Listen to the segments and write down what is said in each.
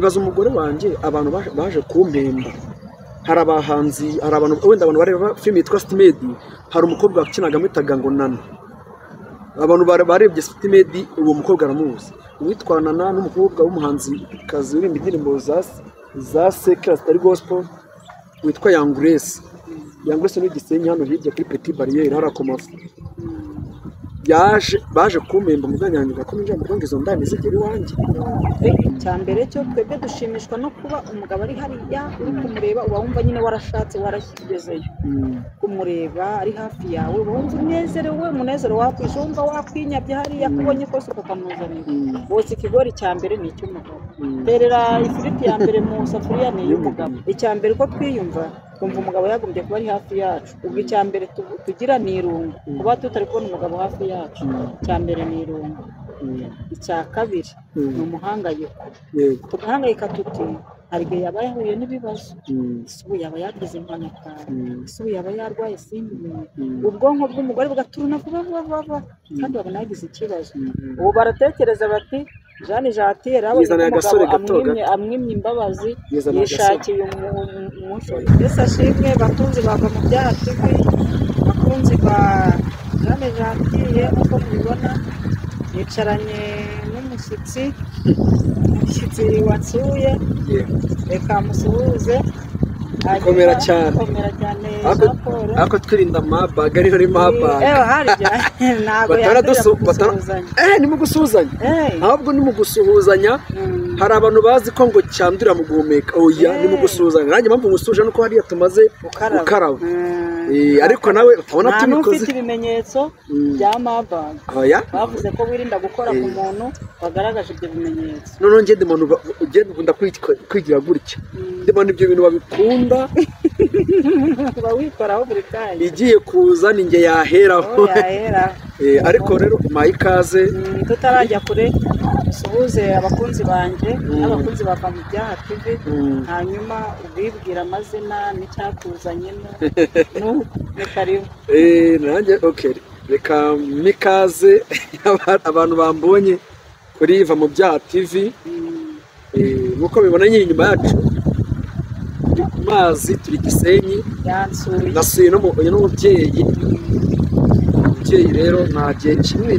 Ibaze umugore wanjye abantu baje kumpemba. Hari abahanzi, hari abantu wenda abantu bareba filime yitwa City Maid, hari umukobwa wakinaga amwitaga ngo Nana. Abantu barebye City Maid, uwo mukobwa aramuzi. Uwitwa Nana n'umukobwa w'umuhanzikazi uririmba indirimbo za secular zitari gospel witwa Young Grace. Young Grace ni Gisenyi hano hirya kuri Petit Barriere hariya ku mafu. Baje kumpemba mu bwanjye ko ninjira mu Rwanda izo ndani zigera iwanjye. Icya mbere cyo twebwe dushimishwa no kuba umugabo ari hariya uri kumureba, uba wumva nyine warashatse waragezeyo. Kumureba ari hafi yawe uba wumva unezerewe, umunezero wakwishe, wumva wakwinyabye hariya akubonye kose ukakamuzanira. Bose ikigori cya mbere ni icy'umugabo. Terera ifiriti ya mbere mu safuriya ni iy'umugabo. Icya mbere uko twiyumva twumva umugabo yagombye kuba ari hafi yacu. Ubwo icya mbere tugira ni irungu, kuba tutari kubona umugabo hafi yacu. Icya mbere ni irungu. Icya kabiri ni umuhangayiko. Tugahangayika tuti hari igihe yaba yahuye n'ibibazo, ese ubu yaba yagize impanuka, ese ubu yaba yarwaye simbimenye. Ubwonko bw'umugore bugaturuna vuba vuba vuba vuba, kandi babona yagize ikibazo. Ubu baratekereza bati Jeanne Jatire abonye Yizaniye ko umugabo agasore gato gato. amwimye imbabazi, Yizaniye agasore. yishakiye umusore. Yesu ashimwe, bakunzi bava mu byaha TV, bakunzi ba Jeanne Jatire, nk'uko mubibona yicaranye n'umushyitsi, umushyitsi wansuye. Reka musuhuze. Komera cyane. Komera cyane Jean Paul. Ariko twirinda mabaga, ariho ari mabaga. Harya ntabwo yandurira mu gusuhuzanya. Ni mu gusuhuzanya. Ahubwo ni mu gusuhuzanya. Hari abantu bazi ko ngo cyandurira mu guhumeka. Oya, ni mu gusuhuzanya. Nanjye impamvu ngusuhuje nuko hariya tumaze gukaraba. Ariko nawe utabona Nta tubikoze. n'ufite ibimenyetso bya mabaga. Oya. Bavuze ko wirinda gukora ku muntu wagaragaje ibyo bimenyetso. Noneho njye ndi umuntu ugenda ukunda kwigira gutya. Ndi umuntu ibyo bintu babikunda. Uba wikoraho buri kanya. Igiye kuza ni njye yaheraho. Aho yahera. Ariko rero umpaye ikaze. Tutarajya kure suhuze abakunzi banjye n'abakunzi ba Va mu Byaha TV, hanyuma ubibwira amazina n'icyakuzanyemo. Ni karibu. Nanjye okay, reka mikaze abantu bambonye kuri Va mu Byaha TV. Nkuko bibona nyine inyuma yacu turi ku mazi, turi Gisenyi. Yansuye. Nasuye n'umubyeyi. Umubyeyi rero nta gihe kimwe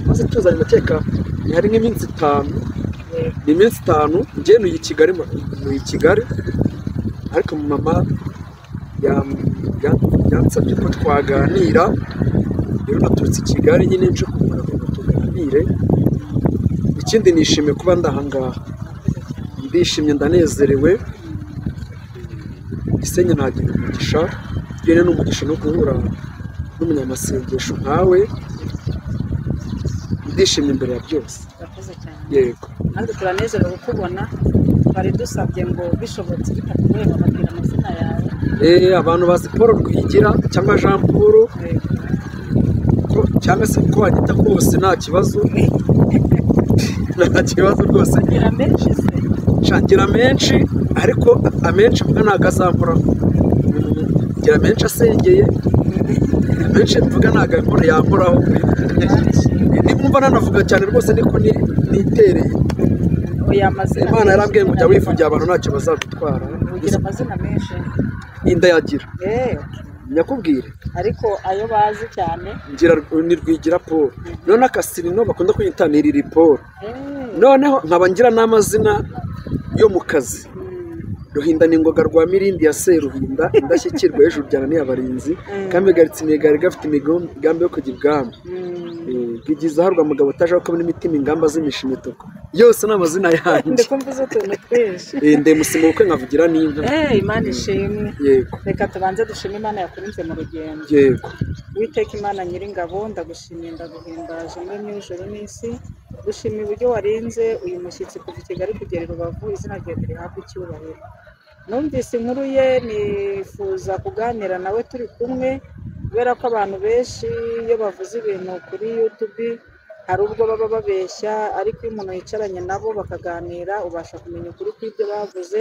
maze tuzanye, ndakeka ni hari nk'iminsi itanu. Ni iminsi itanu njye ntuye i Kigali, ntuye i Kigali, ariko mama yansabye ko twaganira. Rero naturutse i Kigali nyine nje kumureba ngo tuganire. Ikindi nishimiye kuba ndahangaha, ndishimye, ndanezerewe. Gisenyi nagira umugisha, yewe n'umugisha no guhura n'umunyamasengesho nkawe. Ndishimye imbere ya byose. Urakoze cyane. Yego. Natwe turanezerewe kukubona. Twari dusabye ngo bishobotse bitakugoye bababwira amazina yawe. Abantu bazi Paul Rwigira cyangwa Jean Paul, cyangwa se uko wagita kose nta kibazo. Nta kibazo rwose. Gira menshi se. Ngira menshi, ariko amenshi mvuga ntabwo azamporaho. Ngira menshi asengeye, amenshi mvuga ntabwo yamporaho. Nimba nanavuga cyane rwose niko nitereye. Oya, amazina Imana menshi. yarambwiye ngo jya wivugira abantu ntacyo bazagutwara. Ugira amazina menshi. Indayagira. Nyakubwire. Ariko ayo bazi cyane. Ngira ni Rwigira Paul. Noneho akasirino bakunda kunyita ni Riri Paul. Noneho nkaba ngira n'amazina yo mu kazi. Ruhinda ni ngoga rwa Mirindi ya Seruhinda, indashyikirwa hejuru ryananiye abarinzi, kandi garitse imigari gafite imigambi yo kujya ibwami. Bwigiza harwa mugabo utaje ko n'imitima ingamba z'imishimitoko. Yose ni amazina yanjye. Ndikumva uzi utuntu twinshi. Ndemusima ubukwe nkavugira n'inka. Imana ishimwe. Yego. Reka tubanze dushime Imana yakurinze mu rugendo. Yego. Uwiteka Imana Nyiringabo, ndagushimiye, ndaguhimbaje muri ijuru n'isi. Gushima uburyo warinze uyu mushyitsi kuva i Kigali kugera i Rubavu, izina ryawe rihabwe icyubahiro. Numvise inkuru ye nifuza kuganira nawe turi kumwe, kubera ko abantu benshi iyo bavuze ibintu kuri YouTube hari ubwo baba babeshya, ariko iyo umuntu yicaranye nabo bakaganira ubasha kumenya ukuri kw'ibyo bavuze.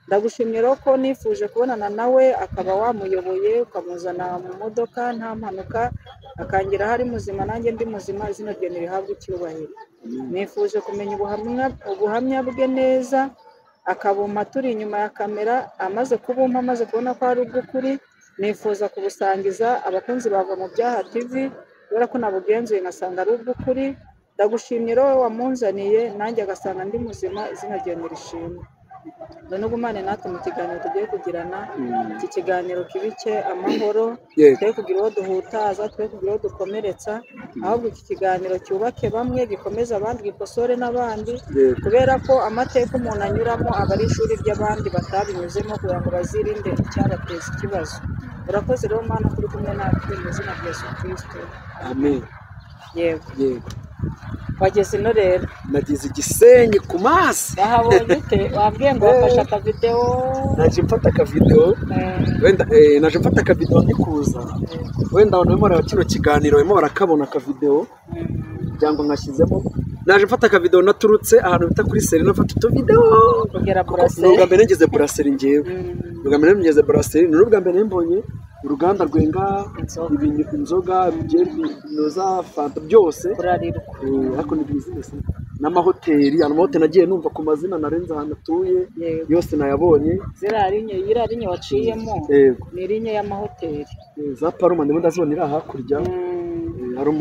Ndagushimira rero ko nifuje kubonana nawe, akaba wamuyoboye ukamuzana mu modoka nta mpanuka, akangira aho ari muzima nanjye ndi muzima, izina ryawe rihabwe icyubahiro. Nifuje kumenya ubuhamya bwe neza, akabumpa turi inyuma ya kamera. Amaze kubumpa, amaze kubona ko ari ubw'ukuri, nifuza kubusangiza abakunzi bava mu Byaha TV, kubera ko nabugenzuye ngasanga ari ubw'ukuri. Ndagushimye rero wowe wamunzaniye, nanjye agasanga ndi muzima, izina ryawe nirishimwe. None ugumane natwe mu kiganiro tugiye kugirana, iki kiganiro kibike amahoro, twe kugira uwo duhutaza, twe kugira uwo dukomeretsa, ahubwo iki kiganiro cyubake bamwe, gikomeze abandi, gikosore n'abandi, kubera ko amateka umuntu anyuramo aba ari ishuri ry'abandi batabinyuzemo, kugira ngo bazirinde icyabateza ikibazo. Urakoze rero Mana kuri kumwe natwe, mu izina rya Yesu Kristo, amen. Yego. Yego. Wageze ino rero? Nageze Igisenyi ku mazi. Wahabonye ute? Wabwiye ngo wafashe akavidewo. Naje mfata akavidewo, wenda naje mfata akavidewo ndi kuza, wenda abantu barimo bareba kino kiganiro barimo barakabona akavidewo, cyangwa nkashyizemo. Naje mfata akavidewo naturutse ahantu bita kuri Serena, mfata utuvidewo kugera Ni ubwa mbere ngeze Buraseri ngewe, ni ubwa mbere ngeze Buraseri, ni ubwa mbere mbonye uruganda rwenga inzoga, za fanta byose, ariko ni bizinesi n'amahoteli. Amahoteli nagiye numva ku mazina narenze ahantu atuye yose nayabonye. Ziriya rinye waciyemo ni rinye y'amahoteli za Paruma ndimo ndazibona iri hakurya.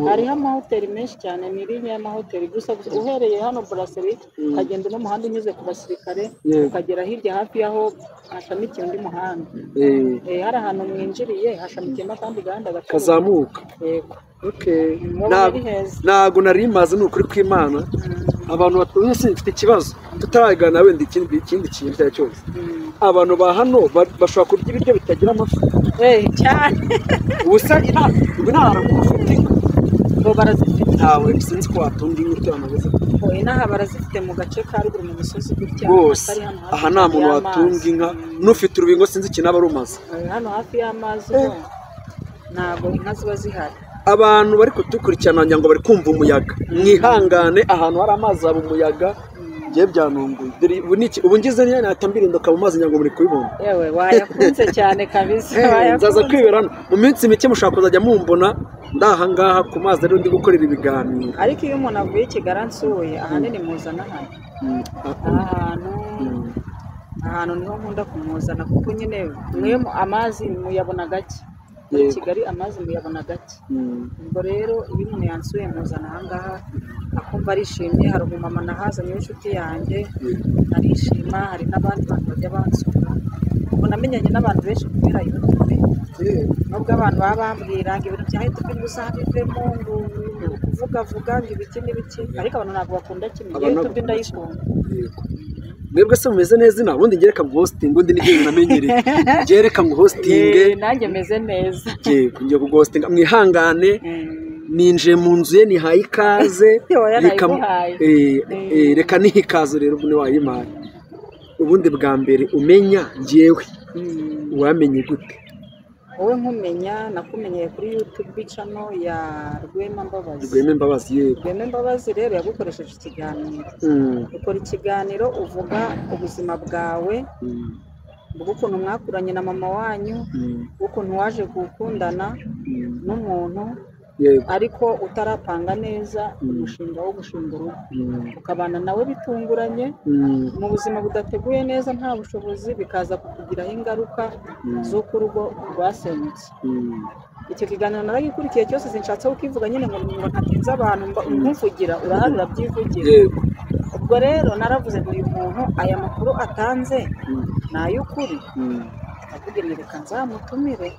Hariho amahoteli menshi cyane, ni rinye y'amahoteli gusa. Uhereye hano Buraseri ukagenda n'umuhanda unyuze ku basirikare, ukagera hirya hafi y'aho hashamikiye undi muhanda, hari ahantu mwinjiriye hashamikiyemo akandi gahanda kazamuka. Yego. Ntabwo nari mazi, ni ukuri kw'Imana. Abantu batuye mfite ikibazo tutaragana wenda ikindi kintu icyo ari cyo cyose. Abantu ba hano bashobora kurya ibiryo bitagira amafi cyane. Ubusa ubu nta hantu ufite ngo barazifite, ntawe sinzi ko watunga inka ufite ahantu heza. Inaha barazifite mu gace ka ruguru mu misozi gutya rwose. Aha nta muntu watunga inka, n'ufite urubingo sinzi ikintu aba arumaze. Hano hafi y'amazi ntabwo inka ziba zihari. Abantu bari kudukurikirana ngo bari kumva umuyaga, mwihangane, ahantu hari amazi haba umuyaga. Ngiye byanunguye, ubu ngize niyo nahita mbirinduka mu mazi ngo muri kubibona. Yewe wayakunze cyane kabisa. Nzaza kwibera hano mu minsi mike, mushaka kuzajya mumbona ndahangaha ku mazi ariho ndi gukorera ibiganiro. Ariko iyo umuntu avuye i Kigali ansuye, ahanini muzana hano. Ahantu niho nkunda kumuzana, kuko nyine mwe amazi muyabona gake. Muri Kigali amazi muyabona gake. Ubwo rero iyo umuntu yansuye muzana ahangaha akumva arishimye. Hari umumama nahazanye w'inshuti yanjye arishima, hari n'abandi bantu bajya bansura. Ubwo namenyanye n'abantu benshi kubera YouTube. Nubwo abantu baba bambwira ngo ibintu bya YouTube ngo uzabivemo, ngo kuvugavuga ngo ibiki n'ibiki, ariko abantu ntabwo bakunda kimwe. YouTube ndayikunda. Mwebwe se mumeze neza? Ina ubundi ngereka ngo hosting, undi nibyo namenyereye. Ngereka ngo hosting. Nanjye meze neza. Yego, ngiye kughostinga, mwihangane. Ninjiye mu nzu ye nihaye ikaze. Reka nihe ikaze rero ubwo wayimpaye. Ubundi bwa mbere umenya ngewe wamenye gute? Wowe nkumenya nakumenyeye kuri YouTube channel ya Rwema Mbabazi. Rwema Mbabazi, yego. Rwema Mbabazi rero yagukoresheje ikiganiro. Ukora ikiganiro uvuga ubuzima bwawe, bw'ukuntu mwakuranye na mama wanyu, bw'ukuntu waje gukundana n'umuntu, ariko utarapanga neza umushinga wo gushinga urugo, ukabana nawe bitunguranye mu buzima budateguye neza, nta bushobozi, bikaza kukugiraho ingaruka z'uko urugo rwasenyutse. Icyo kiganiro naragikurikiye cyose, sinshatse kukivuga nyine ngo ntatinze abantu, nkuvugira urahari urabyivugira. Ubwo rero naravuze ngo uyu muntu aya makuru atanze ni ay'ukuri, ndavuga reka nzamutumire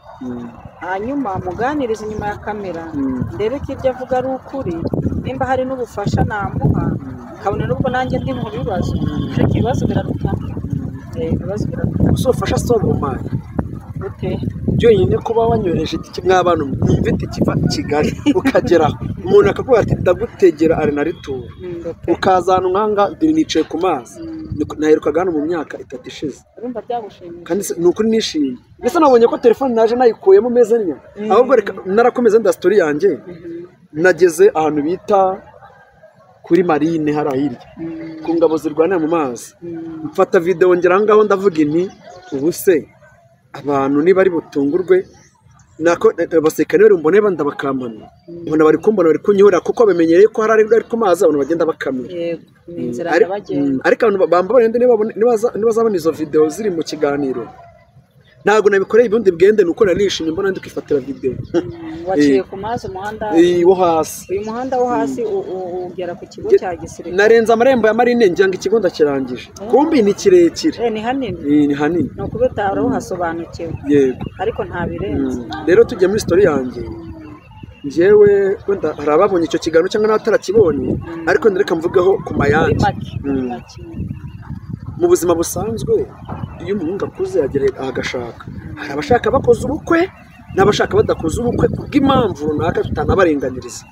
hanyuma muganirize inyuma ya kamera, ndebe ko ibyo avuga ari ukuri, nimba hari n'ubufasha namuha, kabone n'ubwo nanjye ndi mu bibazo, ariko ibibazo biraruta. Ibibazo biraruta. Gusa ubufasha si ubumaye gute? Byonyine kuba wanyohereje itike mw'abantu mwumva itike iva Kigali ukagera umuntu akakubwira ati ndagutegera arenaritura, ukaza ahantu nk'aha dore nicaye ku mazi, naherukaga hano mu myaka 3 ishize. Urumva byagushimishije? Kandi ni ukuri nishimye. Mbese nabonye ko telefone naje nayikuyemo meze neza, ahubwo reka narakomeza nda story yanjye. Nageze ahantu bita kuri Marine hariya hirya ku ngabo zirwanira mu mazi, mfata video ngera aho ngaho ndavuga inti ubu se abantu niba ari butungurwe Nako abasirikare bari mbone banda bakampana, mbona bari kumbona bari kunyihorera kuko bamenyereye ko hari ari ku mazi abantu bagenda bakamira. Yego, ni inzira nyabagendwa. Ariko abantu bambabariye nibazabona izo video ziri mu kiganiro, ntabwo nabikoreye ubundi bwende, nuko nari nishimye mbona ndi kwifatira video. Waciye ku mazi umuhanda wo hasi. Uyu muhanda wo hasi ugera ku kigo cya gisirikare. Narenze amarembo ya marine ngira ngo ikigo ndakirangije, kumbi ni kirekire. Ni hanini. Ni hanini. Ni ukubera uhasobanukiwe. Yego. Ariko nta birenze. Rero tujye muri story yanjye. Njyewe wenda hari ababonye icyo kiganiro cyangwa n'abatarakibonye, ariko ndareka mvugeho ku mayange. Mu buzima busanzwe iyo umuhungu akuze agera agashaka, hari abashaka bakoze ubukwe n'abashaka badakoze ubukwe kubw'impamvu runaka tutanabarenganiriza.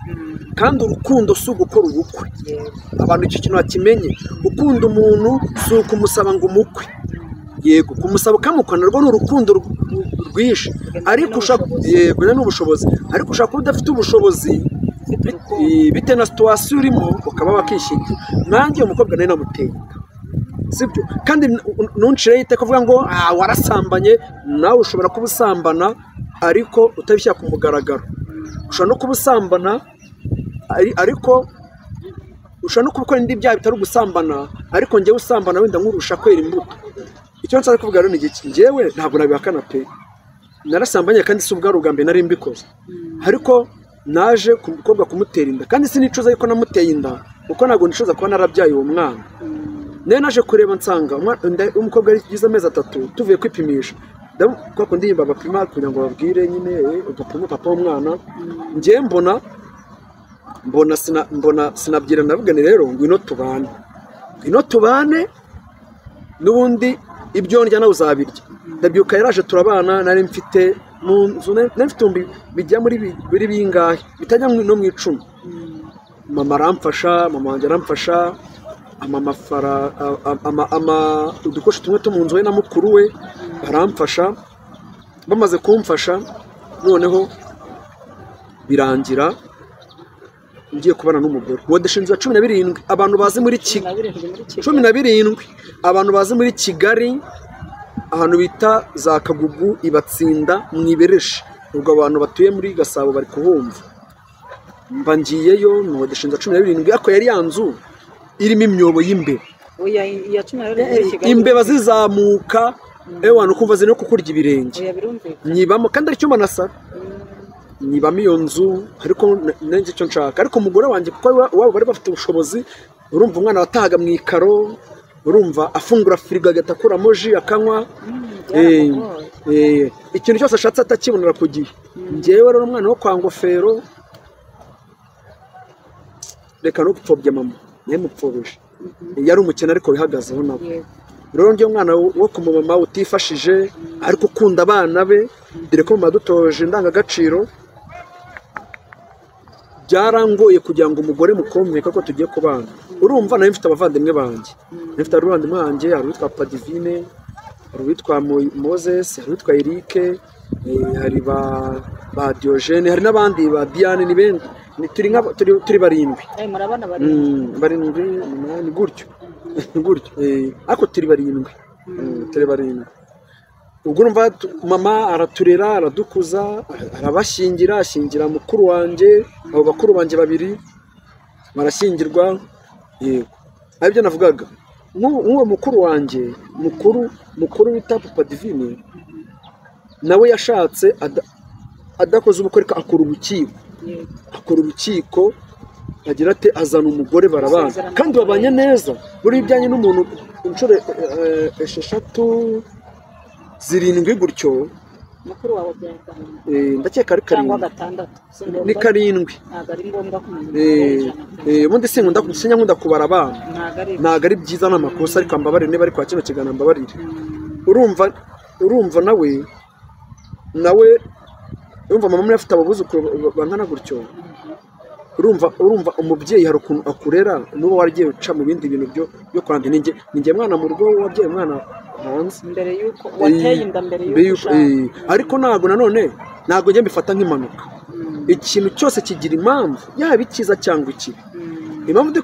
Kandi urukundo si ugukora ubukwe, abantu icyo kintu bakimenye. Ukunda umuntu si ukumusaba ngo umukwe, yego kumusaba ukamukwa narwo ni urukundo rwinshi, ariko yego n'ubushobozi, ariko ushaka kuba udafite ubushobozi bitewe na situwasiyo urimo ukaba wakishingira. Nanjye umukobwa nari namuteye, sibyo? Kandi ntuncire iteka kuvuga ngo warasambanye, nawe ushobora kuba usambana ariko utabishyira ku mugaragaro. Ushobora no kuba usambana ariko ushobora no gukora indi byaha bitari ugusambana, ariko njyewe usambana wenda nkurusha kwera imbuto. Icyo nshaka kuvuga rero ni iki, njyewe ntabwo nabihakana pe, narasambanye kandi si ubwa mbere nari mbikoze, ariko naje ku mukobwa kumutera inda, kandi sinicuza yuko namuteye inda, kuko ntabwo nicuza kuba narabyaye uwo mwana. Nayo naje kureba nsanga umukobwa yari amezi 3 tuvuye kwipimisha, kwa kundi bapima kugira ngo babwire nyine bapime papa w'umwana. Njye mbona sinabyira, ndavuga ni rero ngwino tubane, ngwino tubane n'ubundi ibyo ndya nawe uzabirya. Ndabyuka yaraje turabana, nari mfite mu nzu nari mfite bijya muri biri bingahe bitajya no mu 10. Mama aramfasha, mama wanjye aramfasha, amafara ama udukoresho tumwe two mu nzu we na mukuru we baramfasha. Bamaze kumfasha noneho birangira ngiye kubana n'umugore wodesha inzu ya 17. Abantu bazi muri Kigali 17, abantu bazi muri Kigali ahantu bita za Kagugu ibatsinda mu Ibereshi, ubwo abantu batuye muri Gasabo bari kuhumva. Mba ngiyeyo nodesha inzu ya 17, ariko yari yanzu irimo imyobo y'imbeba. Imbeba zizamuka ewana ukumva ziri no kukurya ibirenge. Nyibamo kandi ari cyumba na saro, nyibamo iyo nzu, ariko nanjye icyo nshaka. Ariko umugore wanjye kuko iwabo bari bafite ubushobozi, urumva umwana watahaga mu ikaro, urumva afungura firigo agahita akuramo ji akanywa, ikintu cyose ashatse atakibonera ku gihe. Njyewe rero umwana wo kwa ngofero, reka no gupfobya mama yamupfobije, yari umukene ariko wihagazeho nawe. Rero njye umwana wo ku mama utifashije ariko ukunda abana be, dore ko mama dutoje indangagaciro, byarangoye kugira ngo umugore mukomwe kuko tugiye kubana. Urumva nawe mfite abavandimwe banjye, mfite abavandimwe banjye, hari uwitwa Padivine, hari uwitwa Moses, hari uwitwa Eric, hari ba Diogene, hari n'abandi ba Diane, ni benshi. Turi barindwi. Murabana barindwi. Barindwi, umunani gutyo. Gutyo. Ariko turi barindwi. Turi barindwi. Ubwo urumva mama araturera, aradukuza, arabashyingira, ashyingira mukuru wanjye, abo bakuru banjye babiri barashyingirwa. Yego. Aribyo navugaga. Nk'uwo mukuru wanjye, mukuru wita Papa Divine, nawe yashatse adakoze ubukwe akora urukiko. Akora urukiko agira ate, azana umugore barabana kandi babanye neza. Buri ibijyanye n'umuntu inshuro 6 7 gutyo. Mukuru wawe ndakeka ari cyangwa 6, ni 7. Ntabwo ari ngombwa kumenya. Ubundi sinkunda kubara abana, ntabwo ari byiza n'amakosa, ariko mbabarire niba ari kwa kino kiganiro mbabarire. Urumva nawe urumva mama afite ababuzukuru bangana gutyo. Urumva umubyeyi hari ukuntu akurera, n'uba waragiye uca mu bindi bintu byo kwanda. Ninjye mwana mu rugo wabyaye umwana hanze mbere yuko wateye inda, mbere yuko. Ariko ntabwo nanone ntabwo njye mbifata nk'impanuka. Ikintu cyose kigira impamvu, yaba icyiza cyangwa ikibi. Impamvu ndi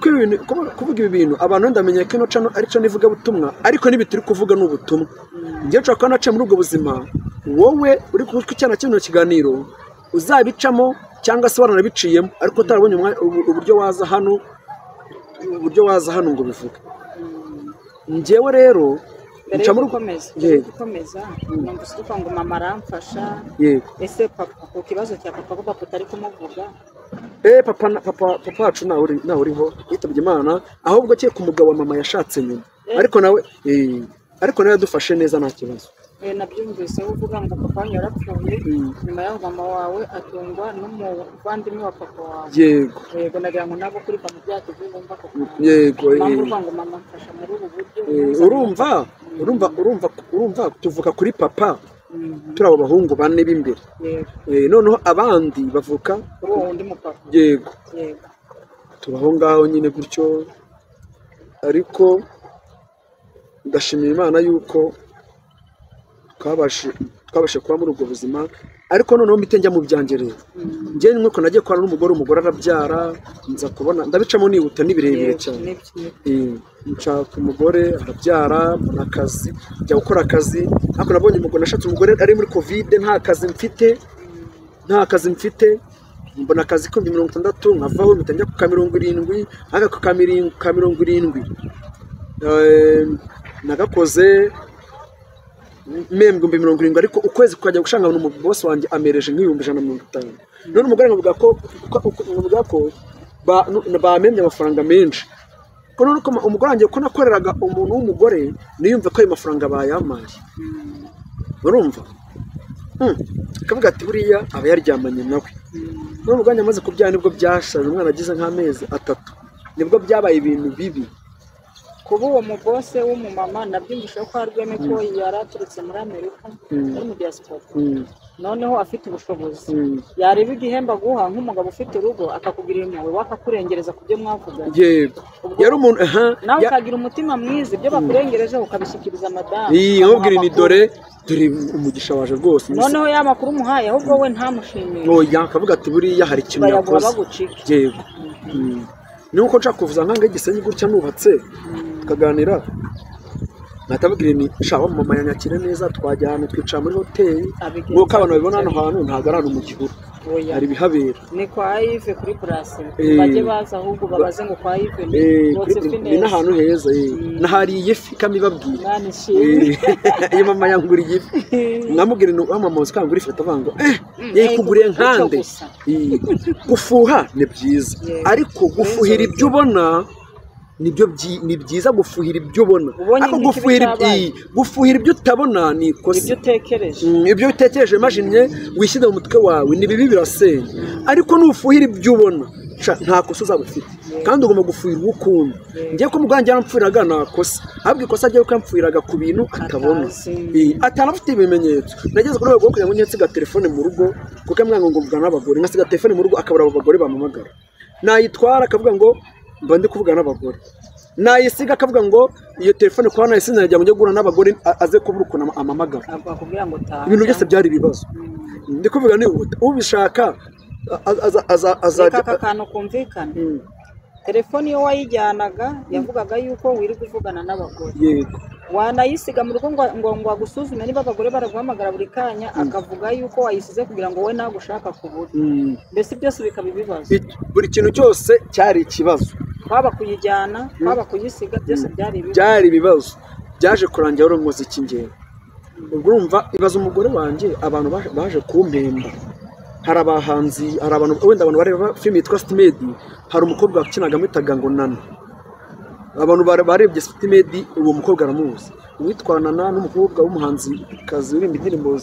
kuvuga ibi bintu abantu ndamenye ko ino cano ari cyo nivuga butumwa, ariko nibi turi kuvuga ni ubutumwa. Njye nshobora kuba naciye muri ubwo buzima, Wowe uri gukurikirana kino kiganiro uzabicamo cyangwa se waranabiciyemo ariko utarabonye uburyo waza hano, uburyo waza hano ngo bivuge. Njyewe rero mbere yo gukomeza numvise uvuga ngo mama aramfasha. Yego. Ese papa, ku kibazo cya papa ko papa utari kumuvuga? Papa wacu nawe uriho yitabye Imana, ahubwo cye ku mugabo wa mama yashatse nyuma, ariko nawe ariko nawe yadufashe neza nta kibazo. Nabyumvise uvuga ngo papa wanyu yarapfuye, nyuma y'aho mama wawe atungwa n'umuvandimwe wa papa wawe. Yego. Yego, nagira ngo nabo kuri papa byacu bumva ko. Yego. Mama uvuga ngo mama mfasha muri ubu buryo. Urumva tuvuka kuri papa turi abo bahungu bane b'imbere. Noneho abandi bavuka kuri uwo wundi mupapa. Yego. Yego. Tubaho ngaho nyine gutyo, ariko ndashimira Imana yuko twabashe kuba muri ubwo buzima. Ariko noneho mpite njya mu byanjye rero. Njye nkuko nagiye kubana n'umugore, umugore arabyara, nza kubona ndabicamo nihuta ni birebire cyane. Nshaka umugore arabyara, mbona akazi, njya gukora akazi. Ariko nabonye umugore, nashatse umugore ari muri Covid, nta kazi mfite, mbona akazi ko 60 nkavaho mpita njya ku ka 70, aga ku ka 70 nagakoze membwe 70, ariko ukwezi kukajya gushanga mu boss wanjye amereje nk'ibihumbi 150. None umugore nkavuga ko bamemye amafaranga menshi. Ko none umugore wanjye ko nakoreraga umuntu w'umugore niyumve ko ayo mafaranga bayamaye. Urumva? Akavuga ati buriya aba yaryamanye nawe. None umugore amaze kubyara nibwo byashaje, umwana agize nk'amezi 3 nibwo byabaye ibintu bibi. Kuba uwo mubose w'umumama nabyumvise ko arweme ko yaraturutse muri Amerika, ari mu diaspora, noneho afite ubushobozi, yareba igihembo aguha nk'umugabo ufite urugo akakugirira impuhwe, wakakurengereza ku byo mwavuganye. Yego. Yari umuntu nawe ukagira umutima mwiza, ibyo bakurengereje ukabishyikiriza madamu. Nkubwira ni dore umugisha waje rwose. Noneho ya makuru umuhaye ahubwo we ntamushimire. Oya, akavuga ati buriya hari ikintu yakoze. Yego. Nuko nshaka kuvuza nkanga Gisenyi gutya nubatse tukaganira, natabwira ni shawa mama yanyakire neza, twajyana twicara muri hoteli. Nkuko abantu babibona hano hantu ntago ari mu gihuru, hari ibihabera. Ni kwa Yves kuri Brasserie, bajye baza ahubwo babaze ngo kwa Yves ni n'ahantu heza. Nahariye ifi kamibabwira iyo mama yanguriye ifi namubwira ni mama uzi kangura ifi atavuga ngo yayikuguriye nkande. Gufuha ni byiza, ariko gufuhira ibyo ubona nibyo ni byiza. Gufuhira ibyo ubona, ariko gufuhira ibyo utabona ni ikosa. Ibyo utekereje imagine wishyize mu mutwe wawe ni bibi, birasenya. Ariko nufuhira ibyo ubona nta kosa uzaba ufite, kandi ugomba gufuhira uwo ukunda. Ngiye ko umugore wanjye yaramfuriraga nta kosa, ahubwo ikosa rye ko yamfuriraga ku bintu atabona, atanafite ibimenyetso. Nageze kuri rwego kugira ngo nsiga telefone mu rugo, kuko amwanga ngo mvugana n'abagore, nkasiga telefone mu rugo akabura abo bagore bampamagara. Nayitwara akavuga ngo mba ndi kuvugana n'abagore, nayisiga akavuga ngo iyo telefone kuba nayisize najya mu guhura n'abagore aze kubura ukuntu amamagara. Ibintu byose byari ibibazo. Ndi kuvuga ni ubishaka azajya aka kantu kumvikana. Telefone iyo wayijyanaga yavugaga yuko wirirwa uvugana n'abagore. Yego. Wanayisiga mu rugo ngo agusuzume niba abagore baraguhamagara buri kanya, akavuga yuko wayisize kugira ngo we nagushaka kubura. Mbese byose bikaba ibibazo. Buri kintu cyose cyari ikibazo. Kwaba kuyijyana, kwaba kuyisiga, byose byari ibibazo. Byari ibibazo. Byaje kurangira rero nkoze iki ngewe. Ubwo urumva ibaza umugore wanjye abantu baje kumpemba. Hari abahanzi, hari abantu wenda abantu bareba filime yitwa Stimedi, hari umukobwa wakinaga mwitaga ngo Nana. Abantu barebye Stimedi, uwo mukobwa aramuzi. Uwitwa Nana n'umukobwa w'umuhanzi kazi uririmba indirimbo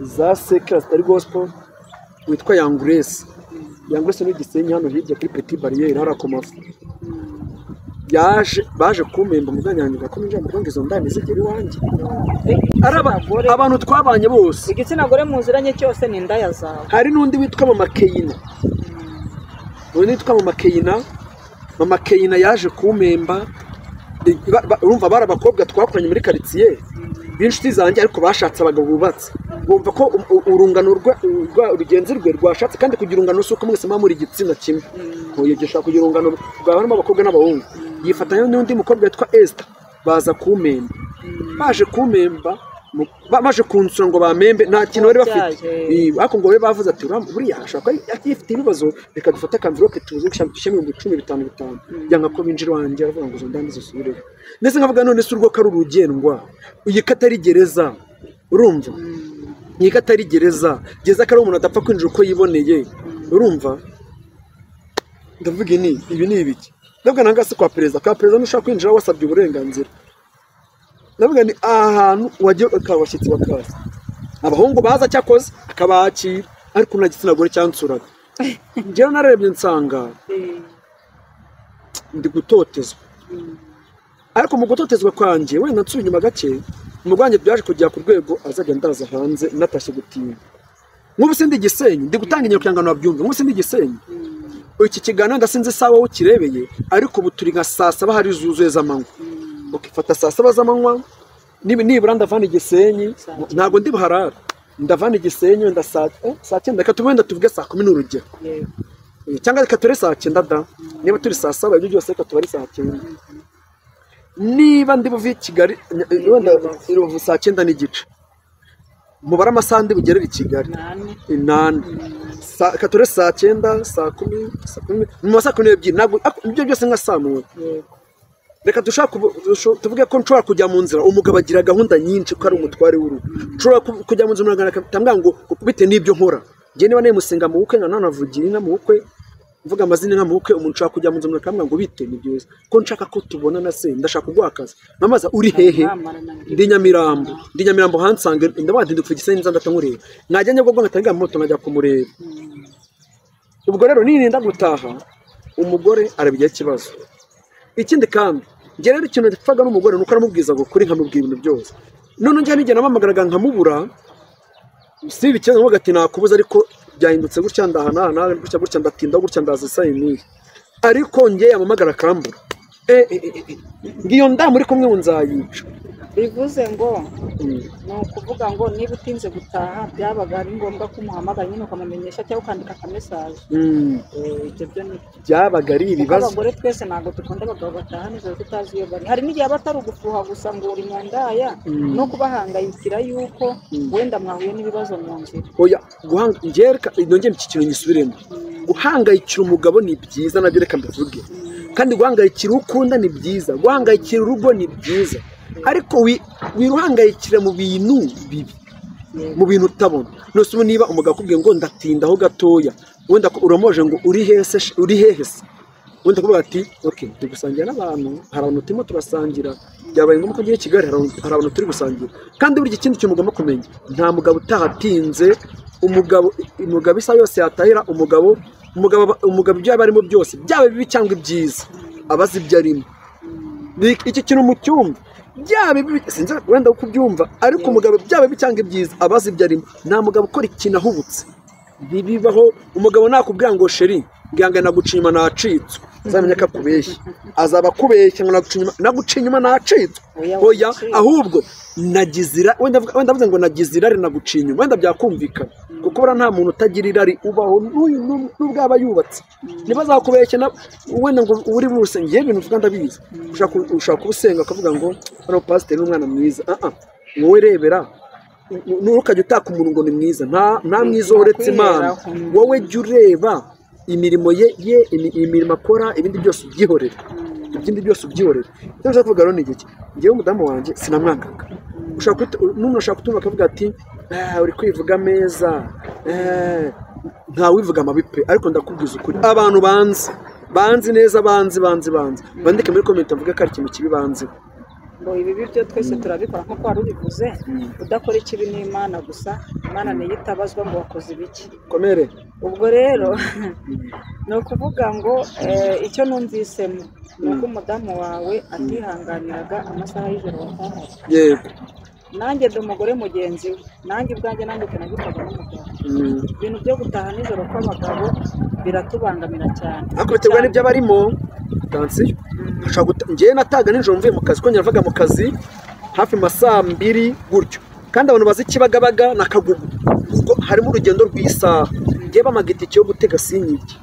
za sekera zitari gospel witwa Young Grace. Young Grace ni Gisenyi hano hirya kuri Petit Barriere hari akomafu. Baje kumpemba muganyanyuka ko ninjira mu rugo izo ndani zigera iwanjye. Abantu twabanye bose, igitsina gore muziranye cyose ni indaya zawe. Hari n'undi witwa Mama Keyina. Undi witwa Mama Keyina, Mama Keyina yaje kumpemba. Urumva bari abakobwa twakoranye muri quartier b'inshuti zanjye, ariko bashatse abagabo bubatse. Bumva ko urungano rugenzi rwe rwashatse, kandi kugira urungano si uko mwese muba muri igitsina kimwe. Kuyigisha kugira urungano rwawe harimo abakobwa n'abahungu. Yifatanya n'undi mukobwa witwa Esther, baza kumpemba. Baje kumpemba Baje kunsura ngo bamembe nta kintu bari bafite. Ariko ngo be bavuze ati buriya ashaka afite ibibazo, reka dufate akamvirope tuze gushyira 10,000 5 5 byanga ko binjira wanjye aravuga ngo ndandi zisubireho. Ndetse nkavuga none se urwo kari urugendwa, iyi katari gereza, urumva iyi katari gereza, gereza kari umuntu adapfa kwinjira uko yiboneye, urumva. Ndavuga ni ibi ni ibiki, ndavuga nanga se kwa perezida, kwa perezida nushaka kwinjira wasabye uburenganzira. Ndavuga ni ahantu wagiye ukabashyitsi bakaza, abahungu baza cyakoze akabakira, ariko nta gitsina gore cyansuraga. Njyewe narebye nsanga ndi gutotezwa, ariko mu gutotezwa kwanjye wenda nsubiye inyuma gake, mu rwanjye byaje kujya ku rwego azajya ndaza hanze natashye gutinda. Nk'ubu sindi Gisenyi, ndi gutanga inyuma kugira ngo babyumve. Nk'ubu sindi Gisenyi, iki kiganiro ndasinze isaha wowe ukirebeye, ariko ubu turi nka saa saba hari zuzuye z'amanywa. Ukifata saa saba z'amanywa nibura ndavana Igisenyi, ntabwo ndi buharara, ndavana Igisenyi wenda saa cyenda, reka wenda tuvuge saa 10 n'urugero, cyangwa reka ture saa 9 da, niba turi saa 7 ibyo byose reka tubare saa 9. Niba ndi buve i Kigali wenda Rubavu saa 9:15, mubare amasaha ndi bugerere i Kigali 8, reka ture saa 9, saa 10, saa 10, mu ma saa 12, ntabwo ibyo byose nka saa 1. Reka dushaka tuvuge ko nshobora kujya mu nzira, umugabo agira gahunda nyinshi ko ari umutware w'urugo. Nshobora kujya mu nzira umugabo ngo bite n'ibyo nkora, njye niba namusenga mu bukwe nkanavugira inka mu bukwe, mvuga amazina inka mu bukwe, umuntu nshobora kujya mu nzira akamubwira ngo bite ni byiza ko nshaka ko tubonana se, ndashaka kuguha akazi, mamaza uri hehe? Ndi Nyamirambo, ndi Nyamirambo hansange, ndabaga ndi kuva Gisenyi nza ndatamureba, najya Nyabugogo ngatanga moto nkajya kumureba. Ubwo rero nirinda gutaha umugore arabigira ikibazo. Ikindi kandi njye rero ikintu gipfaga n'umugore nuko aramubwiza ngo kuri nkamubwira ibintu byose. None njye nijye namamagaraga nkamubura, si ibikibazo ngo ati nakubuza, ariko byahindutse gutya, ndahana nawe gutya gutya, ndatinda gutya, ndaza saa yine, ariko njye yamamagara akambura. Ngiyo ndamu uri kumwe nzayica. Bivuze ngo ni ukuvuga ngo niba utinze gutaha byabaga ari ngombwa ko umuhamagara nyine ukamumenyesha cyangwa ukandika akamesaje. Ibyo byo ni byabaga ari ibibazo. Abagore twese ntabwo dukunda abagabo bataha nijoro tutazi iyo bari. Hari n'igihe aba atari ugufuha gusa ngo uri mu ndaya, no kubahangayikira yuko wenda mwahuye n'ibibazo mu nzira. Oya, guhanga nongeye iki kintu nyisubiremo. Guhangayikira umugabo ni byiza nabyo reka mbivuge. Kandi guhangayikira ukunda ni byiza, guhangayikira urugo ni byiza. Ariko wiruhangayikira mu bintu bibi, mu bintu utabona. Nose ubu niba umugabo akubwiye ngo ndatindaho gatoya, wenda uramoje ngo uri hese, uri hehe se, wenda kuvuga ati okay turi gusangira n'abantu, hari abantu turimo turasangira, byabaye ngombwa ko ngiye Kigali, hari abantu turi gusangira. Kandi burya ikindi kintu mugomba kumenya, nta mugabo utahatinze, umugabo isaha yose yatahira, umugabo ibyo yaba arimo byose, byaba bibi cyangwa ibyiza, abazi ibyo arimo. Iki kintu mu cyumba byaba bibi, sinzi wenda uko ubyumva, ariko umugabo byaba bibi cyangwa ibyiza abazi ibyo arimo. Nta mugabo ukora ikintu ahubutse, ntibibaho. Umugabo nakubwira ngo sheri nganga naguca inyuma nacitswe, azamenya ko akubeshya, azaba akubeshya ngo naguca inyuma nacitswe. Oya, ahubwo nagize wenda avuze ngo nagize irari naguca inyuma, wenda byakumvikana, kuko buriya nta muntu utagira irari ubaho n'ubwo aba yubatse. Niba azakubeshya wenda ngo uri buse, ngiye ibintu uvuga ndabizi, ushaka kubusenga akavuga ngo hano pasiteri ni umwana mwiza, wowe rebera ntukajya utaka umuntu ngo ni mwiza, nta mwiza uretse Imana. Wowe jya ureba imirimo ye, imirimo akora, ibindi byose ubyihorere, ibindi byose ubyihorere. Icyo nshaka kuvuga rero ni iki, njyewe umudamu wanjye sinamwangaga. N'umuntu ashaka kutumva akavuga ati uri kwivuga ameza, ntawivuga amabi pe, ariko ndakubwiza ukuri, abantu banzi neza, banzi bandike muri comment avuga ko ari ikintu kibi banzi. Ngo ibi byo twese turabikora nkuko wari ubivuze, udakora ikibi ni Imana gusa, Imana niyo itabazwa ngo wakoze ibiki. Komere. Ubwo rero ni ukuvuga ngo icyo numvisemo ni uko umudamu wawe atihanganiraga amasaha y'ijoro watahaga. Yego. Nanjye ndi umugore mugenzi we, nanjye ubwanjye nanjye tunagitaga n'umugabo. Ibintu byo gutaha nijoro kw'abagabo biratubangamira cyane. Ariko biterwa n'ibyo barimo. Tansiyo. Njyewe nataga nijoro mvuye mu kazi, ko njye mu kazi hafi masaa 2 gutyo, kandi abantu bazi Kibagabaga na Kagugu, ubwo harimo urugendo rw'isaha. Njyewe bamaga itike yo gutega sinyirye,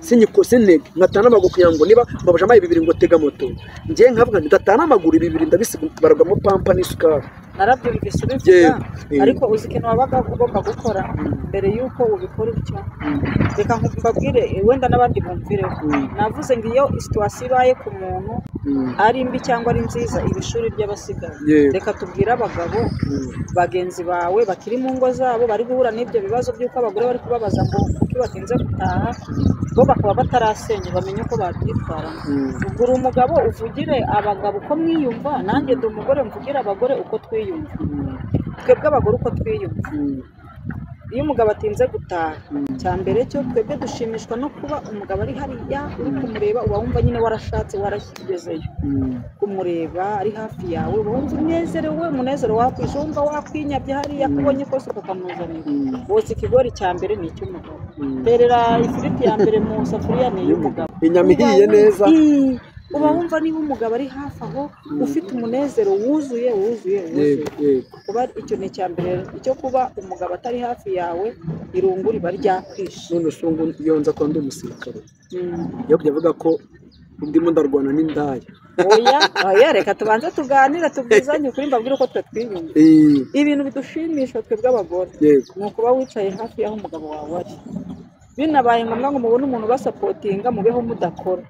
sinege ngatana amaguru kugira ngo niba mbabaje amaye 2 ngo tega moto, njyewe nkavuga nti ndatana amaguru 2 ndabisiga baragwamo pampa n'isukari. Narabyumvise ubivuga, ariko uzi ikintu wabaga ugomba gukora mbere y'uko ubikora utyo. Reka mbabwire wenda n'abandi bumvireho. Navuze ngo iyo situwasiyo ibaye ku muntu ari mbi cyangwa ari nziza, iba ishuri ry'abasigaye. Reka tubwire abagabo bagenzi bawe bakiri mu ngo zabo bari guhura n'ibyo bibazo by'uko abagore bari kubabaza ngo kuki batinze gutaha, bo bakaba batarasenya, bamenye uko babyitwaramo. Ubwo uri umugabo uvugire abagabo uko mwiyumva, nanjye ndi umugore mvugire abagore uko twiyumva. Twebwe abagore uko twiyumva, iyo umugabo atinze gutaha, cya mbere cyo twebwe dushimishwa no kuba umugabo ari hariya, uri kumureba uba wumva nyine warashatse waragezeyo. Kumureba ari hafi yawe uba wumva unezerewe, umunezero wakwishe, wumva wakwinyabye hariya kubonye kose ukakamuzanira. Wotsa ikigori cya mbere ni icy'umugabo, terera ifiriti ya mbere mu safuriya ni iy'umugabo, inyama ihiye neza. Uba wumva niba umugabo ari hafi aho ufite umunezero wuzuye wuzuye wuzuye. Kuba icyo ni icya mbere, icyo kuba umugabo atari hafi yawe irungu riba ryakwishe. None se ubu iyo nza kuba ndi umusirikare iyo kujya avuga ko ndimo ndarwana n'indaya. Oya oya, reka tubanze tuganire tubwizanye ukuri, mbabwire uko twe twiyumva. Ibintu bidushimisha twebwe abagore ni ukuba wicaye hafi y'aho umugabo wawe ari, binabaye ngombwa ngo mubone umuntu ubasapotinga mubeho mudakora.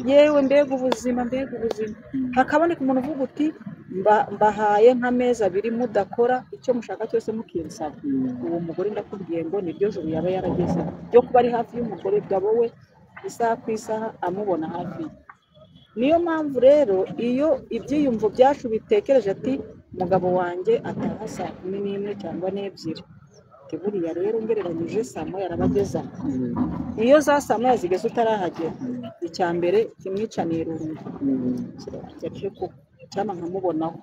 Yewe mbega ubuzima, mbega ubuzima. Hakaboneka umuntu uvuga uti mbahaye nk'amezi abiri mudakora, icyo mushaka cyose mukinsaba. Uwo mugore ndakubwiye ngo niryo joro yaba yaragezeho ryo kuba ari hafi y'umugore gabo we isaha ku isaha amubona hafi ye. Niyo mpamvu rero iyo ibyiyumvo byacu bitekereje ati umugabo wanjye ataha saa 11 cyangwa 2, buriya rero ngereranyije saa moya arabageza. Iyo za saa moya zigeze utarahagera, icya mbere kimwicaniye irungu cyangwa nkamubonaho.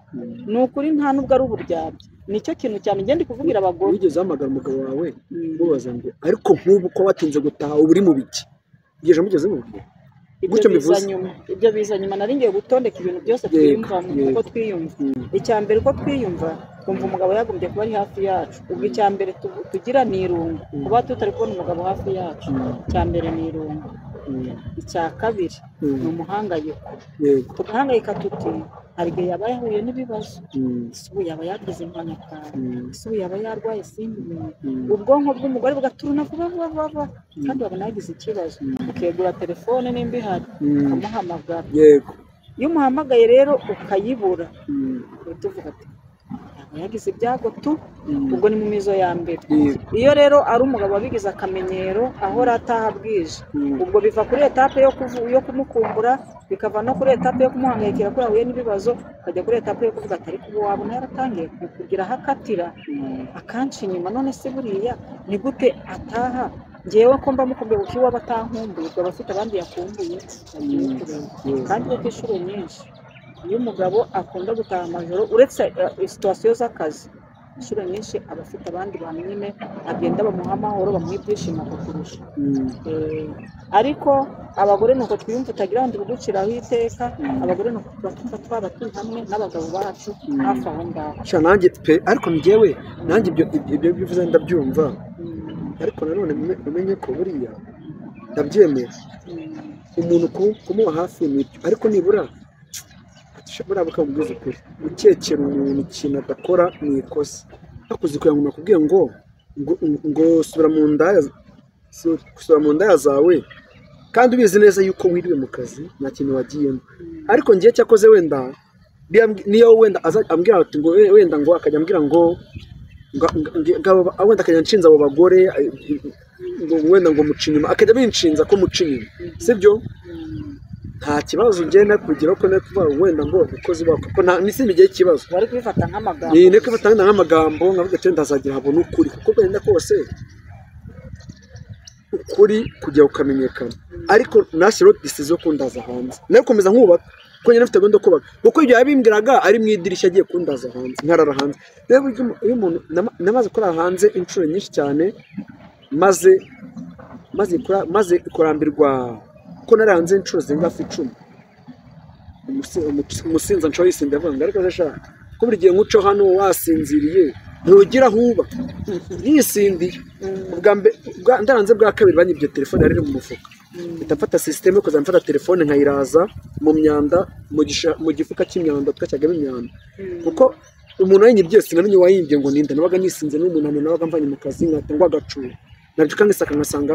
Ni ukuri nta nubwo ari uburyarya, nicyo kintu cyane ngenda kuvugira abagore. Wigeze uhamagara umugabo wawe mubaza ngo ariko nk'ubu ko watinze gutaha uba uri mu biki? Ugeze mugeze mubwira ibyo biza nyuma. Nari ngiye gutondeka ibintu byose twiyumva uko twiyumva. Icya mbere uko twiyumva, twumva umugabo yagombye kuba ari hafi yacu. Ubwo icya mbere tugira ni irungu, kuba tutari kubona umugabo hafi yacu, icya mbere ni irungu. Icya kabiri ni umuhangayiko. Tugahangayika tuti hari igihe yaba yahuye n'ibibazo, ese ubu yaba yagize impanuka, ese ubu yaba yarwaye simbimenye. Ubwonko bw'umugore bugaturuna vuba vuba vuba, kandi wabona yagize ikibazo ukegura telefone nimba ihari ukamuhamagara. Iyo umuhamagaye rero ukayibura, uhita uvuga ati yaba yagize ibyago tu. Ubwo ni mu mizo ya mbere. Iyo rero ari umugabo wabigize akamenyero ahora ataha bwije, ubwo biva kuri etape yo kumukumbura, bikava no kuri etape yo kumuhangayikira ko yahuye n'ibibazo, ukajya kuri etape yo kuvuga ati ariko ubu wabona yaratangiye kugira aho akatira akanca inyuma, none se buriya ni gute ataha? Ngewe ko mba mukumbuye kuko iwabo atankumbuye, ubwo aba afite abandi yakumbuye agiye kureba. Kandi kuko inshuro nyinshi iyo umugabo akunda gutaha amajoro, uretse situwasiyo z'akazi, inshuro nyinshi aba afite abandi bantu nyine agenda bamuha amahoro, bamuha ibyishimo kukurusha. Ariko abagore nuko twiyumva utagira ngo kuguciraho iteka, abagore nuko tuba twaba turi hamwe n'abagabo bacu hafi aho ngaho. Nanjye pe, ariko njyewe nanjye ibyo bivuze ndabyumva, ariko nanone umenye ko buriya ndabyemera umuntu kumuba hafi nibyo, ariko nibura buriya bakabubwiza ukuri, gukekera umuntu ikintu adakora ni ikosa. Hakuze kugira ngo nakubwiye ngo ngo subira mu ndaya, subira mu ndaya zawe, kandi ubizi neza yuko wiriwe mu kazi nta kintu wagiyemo. Ariko ngiye cyakoze wenda niyo wenda ambwira ati ngo wenda ngo akajya ambwira ngo wenda akajya anshinza abo bagore ngo wenda ngo muca inyuma, akajya binshinza ko muca inyuma, sibyo? Nta kibazo ngenda kugira ko nakuvuga wenda ngo umukozi wako ko nta nisi migiye ikibazo bari kubifata nk'amagambo, ni ne kubifata nk'amagambo nkavuga ati ndazagira habona ukuri, kuko wenda kose ukuri kujya ukamenyekana. Ariko nashyiraho decision yo kundaza hanze, nayo komeza nkubaka kuko nyine mfite gahunda yo kubaka, kuko ibyo yabimbwiraga ari mu idirishya agiye kundaza hanze nkarara hanze. Rero iyo umuntu namaze kurara hanze inshuro nyinshi cyane, maze kurambirwa ko nari hanze inshuro zirenga hafi 10. Umusinzi nshobora yisinda avuga ngo ariko sha ko buri gihe nkuco hano wasinziriye ntugira aho uba, yisindiye. Ndaranze bwa kabiri banyibye telefone yari iri mu mufuka, mpita mfata sisiteme yo kuzajya mfata telefone nkayiraza mu myanda, mu gifuka cy'imyanda twashyiragamo imyanda, kuko Umuntu wayinyibye sinamenye wayimbye ngo ninde, nabaga nisinze n'umunaniro, nabaga mvanye mu kazi nkahita ngwa agacura, nabyuka ngisaka ngasanga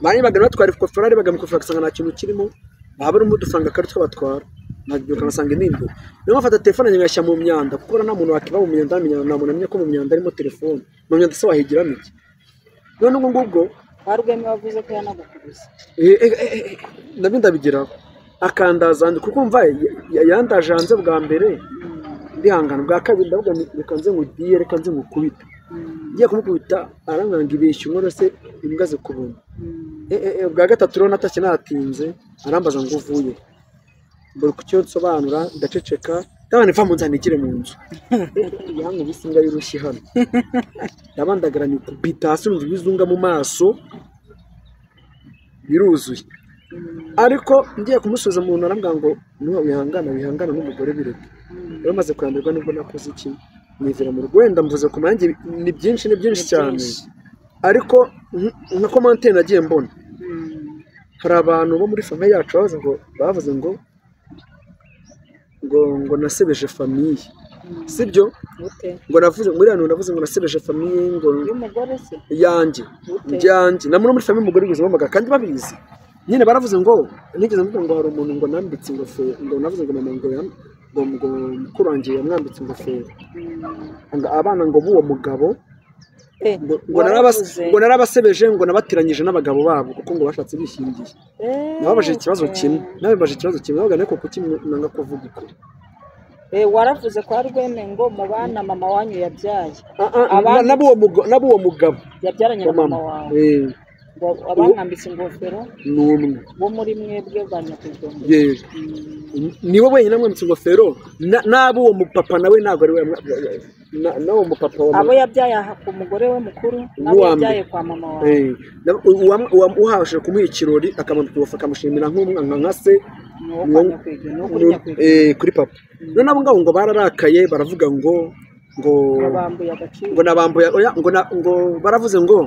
barebaga batwara ikofero, barebaga mu kofero bagasanga nta kintu kirimo, baba barimo udufaranga kari two batwara, nabyuka ngasanga inimbe. Niyo mfata telefone ngashyira mu myanda, kuko nta muntu wakiba mu myanda, nta muntu amenya ko mu myanda harimo telefone. Mu myanda se wahigiramo iki? None ubwo ngubwo Rweme wavuze ko yanagukubise. Nabyo ndabigeraho, akandaza kuko mva yandaje hanze bwa mbere ndihangana, bwa kabiri ndavuga reka nze nkudiye, reka nze nkukubite. Ngiye kumukubita arambwira ibeshya inkoro se imbwa zikubona. Bwa gatatu rero natashye natinze, arambaza ngo uvuye mbere ku cyo nsobanura, ndaceceka, ndabona iva mu nzu nigire mu nzu. Yankubise imbwa y'urushyi hano, ndabandagara nikubita hasi, numva ibizunga mu maso biruzuye. Ariko ngiye kumusubiza mu ntu arambwira ngo nuba wihangana wihangana n'umugore bireke. Rero maze kurambirwa nibwo nakoze iki, nivira mu rugo. Wenda mvuze ku manjye ni byinshi, ni byinshi cyane, ariko nka commentaire nagiye mbona hari abantu bo muri famille yacu bavuze ngo ngo ngo nasebeje famille, sibyo? Ngo navuze muri hano, navuze ngo nasebeje famille ngo yanjye yanjye na muri famille umugore wigeze bamuga kandi babizi nyine. Baravuze ngo nigeze mvuga ngo hari umuntu ngo nambitse ingofero, ngo navuze ngo mama ngo ngo mukuru wanjye yamwambitse ingofero, ngo abana ngo b'uwo mugabo ngo narabasebeje, ngo nabatiranyije n'abagabo babo kuko ngo bashatse bishingiye. Nababaje ikibazo kimwe, nababaje ikibazo kimwe, nabaga ariko kuki nanga kuvuga ukuri. Waravuze kwa Rweme ngo mubana mama wanyu yabyaye n'abo mugabo yabyaranye na mama wawe, ngo abamwambitse ingofero n'umwe bo muri mwebwe ba nyakwigendera. Yego, niwe wenyine amwambitse ingofero, n'abo uwo mupapa nawe ntabwo ari we, n'uwo mupapa wa abo yabyaye ku mugore we mukuru, n'abo yabyaye kwa mama wawe, uhabashije kumuha ikirori akamwambika ingofero akamushimira nk'umwana nka se kuri papa. None abo ngabo ngo bararakaye, baravuga ngo ngo ngo nabambuye, oya, ngo ngo baravuze ngo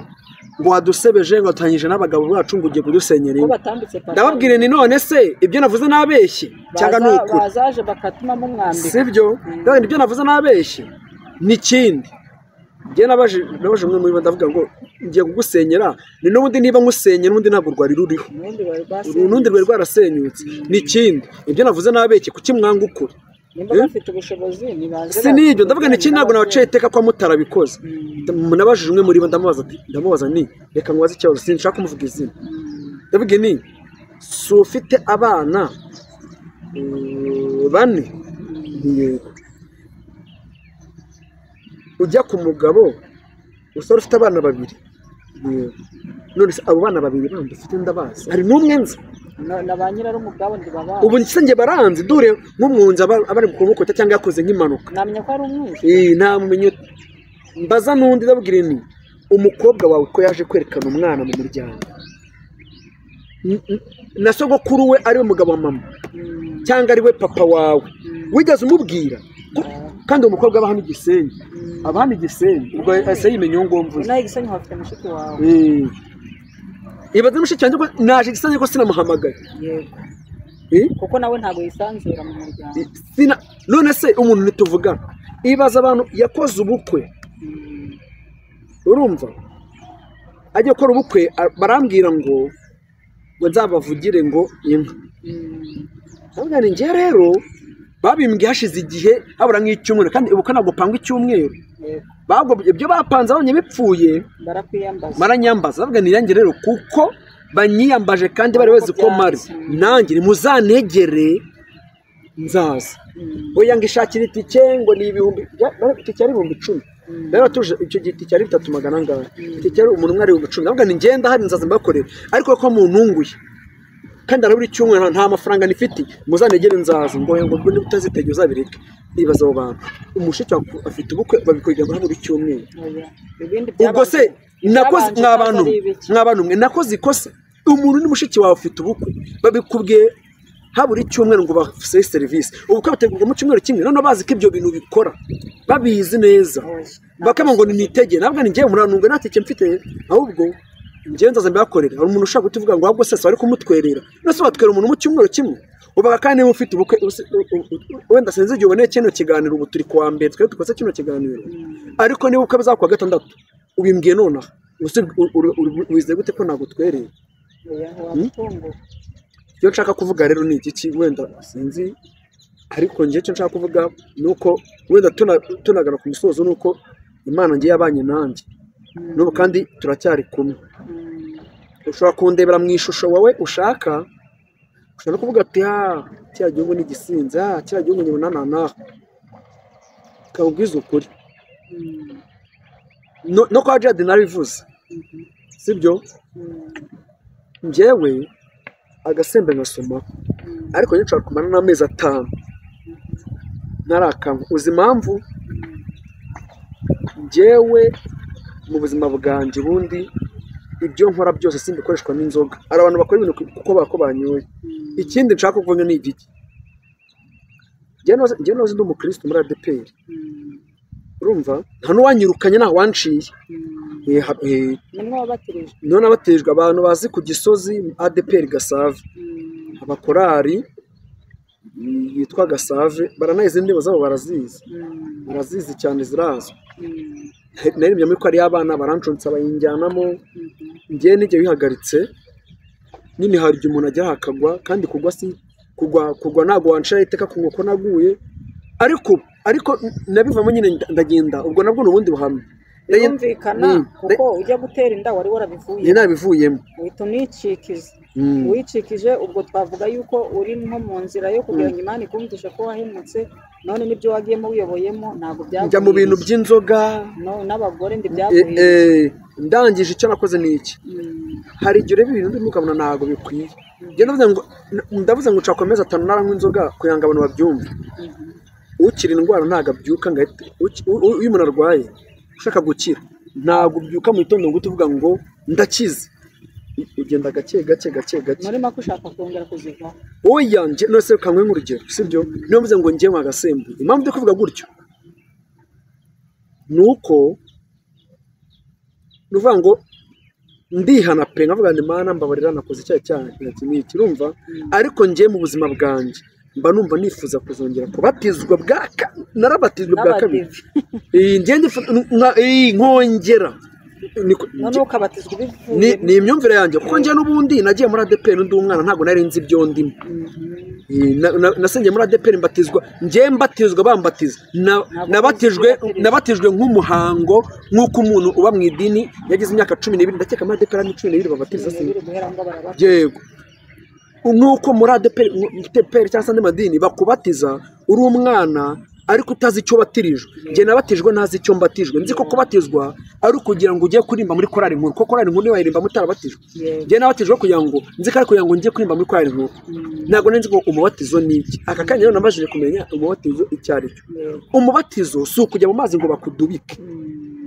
ngo wadusebeje, ngo watanyije n'abagabo bacu, ngo ugiye kudusenyera. Ndababwire ni none se ibyo navuze nabeshye cyangwa ni ukuri? Bazaje bakatuma mumwambika, sibyo? Ndabona ibyo navuze nabeshye n'ikindi. Njye nabaje umwe muri bo ndavuga ngo ngiye kugusenyera, ni n'ubundi niba nkusenyera n'ubundi ntabwo rwari ruriho, n'ubundi rwari rwarasenyutse. N'ikindi ibyo navuze nabeshye, kuki mwanga ukuri? Nimba bafite ubushobozi nibaze. Si nibyo ndavuga, ni ikindi ntabwo nabaciye iteka kwa mutarabikoze. Nabajije umwe muri bo ndamubaza ati, ndamubaza ni reka nkubaze ikibazo, sinshaka kumuvuga izina. Ndavuga ni si ufite abana bane? Yego. Ujya ku mugabo usore ufite abana babiri? Yego. None se abo bana babiri bandi ufite ndabazi, hari n'umwe nzi na ba nyirarume ubwabo ntibabazi. Ubu nse baranzi, dore nk'umwunzi abari kumukota cyangwa yakoze nk'impanuka, namenya ko ari umwishe. Ntamumenye. Mbaza n'undi ndabwira ni umukobwa wawe ko yaje kwerekana umwana mu muryango, na sogokuru we ari we mugabo wa mama cyangwa ari we papa wawe, wigeze umubwira? Kandi umukobwa aba hano Igisenyi, aba hano Igisenyi, ubwo ese yimenya uwo ngomvuze. Nawe Igisenyi hafite mushiki wawe. Ibaze mushiki wanjye ko naje Igisenyi ko sinamuhamagaye. Yego. Kuko nawe ntabwo yisanzura mu muryango. None se umuntu nituvugana, ibaze abantu yakoze ubukwe, urumva ajya gukora ubukwe barambwira ngo ngo nzabavugire ngo inka. Ndavuga nti njye rero babimbwiye hashize igihe habura nk'icyumweru, kandi ubukwe ntabwo bupangwa icyumweru, ibyo bapanze abonye bipfuye baranyambaza. Bavuga ni yanjye rero kuko banyiyambaje kandi bari bazi ko mari nanjye nimuzantegere nzaza. Oya ngo ishakire itike ngo ni ibihumbi, itike ari 10,000. Rero tuje icyo gihe itike ari 300 angahe, itike ari umuntu umwe ari 10,000. Ndavuga ni ngenda hari nzaza mbakorera, ariko ko muntunguye kandi arabura icyumweru nta mafaranga nifite, muzanegere nzaza. Ngo ngo niba utazitegeye uzabireke. Ibaza abo bantu, umushiki afite ubukwe babikorera ngo habura icyumweru. Ubwo se nakoze mwabantu mwe nakoze ikosa? Umuntu ni mushiki wawe ufite ubukwe babikubwiye habura icyumweru ngo bafise serivisi, ubukwe bategurwa mu cyumweru kimwe, none bazi ko ibyo bintu bikora babizi neza, bakaba ngo nitegere. Nabwo ni ngiye muranunga nta tike mfite, ahubwo ngenza nza mbakorera. Hari umuntu ushaka kutuvuga ngo ahubwo sese bari kumutwerera, none se batwera umuntu mu cyumweru kimwe? Ubaga kandi niba ufite ubukwe wenda sinzi igihe uboneye kino kiganiro, ubu turi kuwa mbere twe dukoze kino kiganiro, ariko niba ubukwe buzaba kuwa gatandatu ubimbwiye nonaha, wizeye gute ko nagutwereye? Icyo nshaka kuvuga rero ni iki, wenda sinzi, ariko njye icyo nshaka kuvuga ni uko wenda tunagana ku musozo, ni uko Imana ngiye yabanye nanjye n'ubu kandi turacyari kumwe. Ushobora kundebera mu ishusho wowe ushaka, ushobora no kuvuga ati kiriya gihugu ni igisinzi, kiriya gihugu ni bunana n'aha, ukabubwiza ukuri. No kwa Jade narabivuze, sibyo? Njyewe agasembe nkasomaho, ariko njye nshobora kumara n'amezi 5 ntarakanywa. Uzi impamvu? Njyewe mu buzima bwanjye ubundi ibyo nkora byose simbikoreshwa n'inzoga. Hari abantu bakora ibintu kuko bako banyoye. Ikindi nshaka kuvuga ni igiki, njye noze ndi umukristo muri ADEPR, urumva nta n'uwanyirukanye, nta wanciye. Niho nabatirijwe. Abantu bazi ku Gisozi ADEPR Gasave, abakorari yitwa Gasave baranayizi, indirimbo zabo barazizi, barazizi cyane, zirazwi. Naririmbye muri korali y'abana baranconsa bayinjyanamo. Njye n'igihe wihagaritse nyine hari igihe umuntu agera akagwa, kandi kugwa si kugwa ntabwo wanshira iteka ku nkoko naguye, ariko nabivamo nyine ndagenda. Ubwo nabwo ni ubundi buhamya birumvikana, kuko ujya gutera inda wari warabivuye, nabivuyemo uhita unicikiza. Wicikije ubwo twavuga yuko uri nko mu nzira yo kugira ngo Imana ikumvishe ko wahemutse, none nibyo wagiyemo wiyoboyemo ntabwo byaguye. Njya mu bintu by'inzoga n'abagore ndibyaguye. Ndangije icyo nakoze ni iki, hari igihe ureba ibintu ndimo ukabona ntabwo bikwiye. Ndavuze ngo nshaka amezi 5 naranywa inzoga kugira ngo abantu babyumve. Ukira indwara ntabwo abyuka ngo iyo umuntu arwaye ushaka gukira ntabwo ubyuka mu gitondo ngo uvuga ngo ndakize, ugenda gake gake gake gake. Muri make ushaka kongera kuzivaho? Oya, njye nose kanywe nk'urugero, sibyo? Niyo mvuze ngo njye agasembuye, impamvu ndi kuvuga gutyo ni uko nuvuga ngo ndihana pe, nkavuga ngo Imana mbabarira nakoze icyaha cyaha iki n'iki, urumva? Ariko njye mu buzima bwanjye mba numva nifuza kuzongera kubatizwa bwa narabatizwe bwa kabiri, nkongera ni imyumvire yanjye, kuko njye n'ubundi nagiye muri ADEPR ndi umwana, ntabwo nari nzi ibyo ndimo. Nasengeye muri ADEPR mbatizwa, njye mbatizwa bambatiza, nabatijwe nk'umuhango, nk'uko umuntu uba mu idini yagize imyaka 12, ndakeka muri ADEPR ni 12 babatiza, yego, nk'uko muri ADEPR cyangwa se andi madini bakubatiza uri umwana ariko utazi icyo batirijwe. Njye nabatijwe ntazi icyo mbatijwe, nzi ko kubatizwa ari ukugira ngo ujye kuririmba muri korali nkuru, kuko korali nkuru niba mutarabatijwe. Njye nabatijwe kugira ngo nzi ko ari kugira ngo njye kuririmba muri korali nkuru, ntabwo nzi ko umubatizo ni iki. Aka kanya rero nabashije kumenya umubatizo icyo ari cyo. Umubatizo si ukujya mu mazi ngo bakudubike,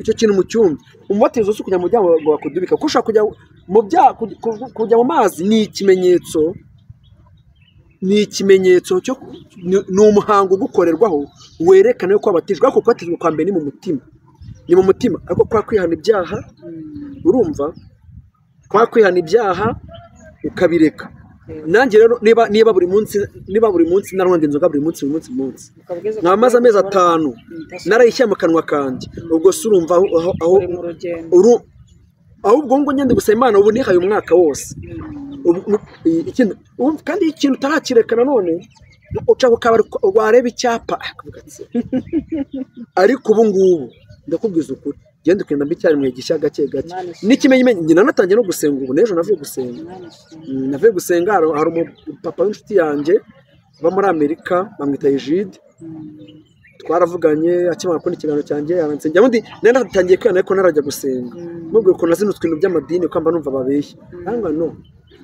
icyo kintu mu cyumba. Umubatizo si ukujya mu byaha ngo bakudubike, kuko ushobora kujya mu byaha, kujya mu mazi ni ikimenyetso, ni ikimenyetso cyo ni umuhango ugukorerwaho werekana ko wabatijwe. Ariko kubatizwa kwa mbere ni mu mutima, ni mu mutima, ariko kwa kwihana ibyaha, urumva, kwa kwihana ibyaha ukabireka. Nanjye rero niba buri munsi narwanda inzoga buri munsi buri munsi namaze amezi 5 narayishyira mu kanwa kanjye, ubwo se urumva aho ahubwo ngo ngende gusa Imana ubu nihaye umwaka wose. Kandi ikintu utarakireka nanone uca ku kabari wareba icyapa, ariko ubu ngubu ndakubwiza ukuri genda ukenda mbi mu gishya gake gake n'ikimenyimenyi. Njye nanatangiye no gusenga ubu, n'ejo navuye gusenga, hari umupapa w'inshuti yanjye uba muri Amerika bamwita Egide, twaravuganye akimara kubona ikiganiro cyanjye aransengera. Ubundi nari natangiye kwihana ariko narajya gusenga, mubwira ukuntu nazinutswe ibintu by'amadini ko mba numva babeshya, nangwa no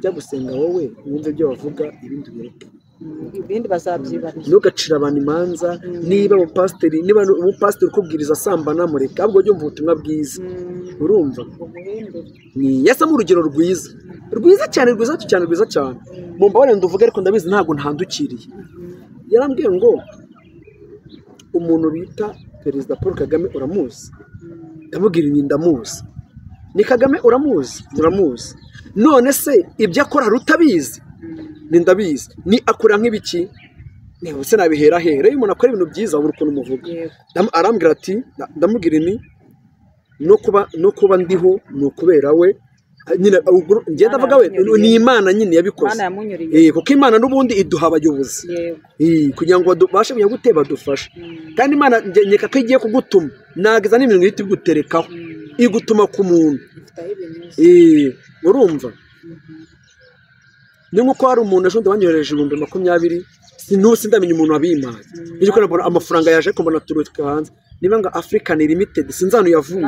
jya gusenga wowe wumve ibyo bavuga ibindi ubireke, ibindi bazabyibariza. Ntugacire abantu imanza. Niba umupasiteri ukubwiriza asambana mureke, ahubwo jya wumva ubutumwa bwiza, urumva? Ni yasamo urugero rwiza rwiza cyane rwiza cyane rwiza cyane. Mumbabarire nduvuge ariko ndabizi ntabwo ntandukiriye. Yarambwiye ngo umuntu bita Perezida Paul Kagame uramuzi? Ndamubwira nti ndamuzi. Ni Kagame uramuzi? Uramuzi. None se ibyo akora rutabizi? Ni ndabizi ni akora nk'ibiki ni ubuse nabihera he rero umuntu akora ibintu byiza ubura ukuntu umuvuga. Arambwira ati ndamubwira ni no kuba ndiho ni ukubera we nyine ngenda avuga we ni Imana nyine yabikoze kuko Imana n'ubundi iduha abayobozi kugira ngo babashe kujya gute badufashe kandi Imana nkeka ko igiye kugutuma nageza n'ibintu ihita iguterekaho igutuma ku muntu urumva ni nkuko hari umuntu ejo wanyohereje 20,000 sinusi ndamenya umuntu wabimpaye nijye ko nabona amafaranga yaje ariko mbona turuka hanze niba ngo African Limited sinzanu yavuye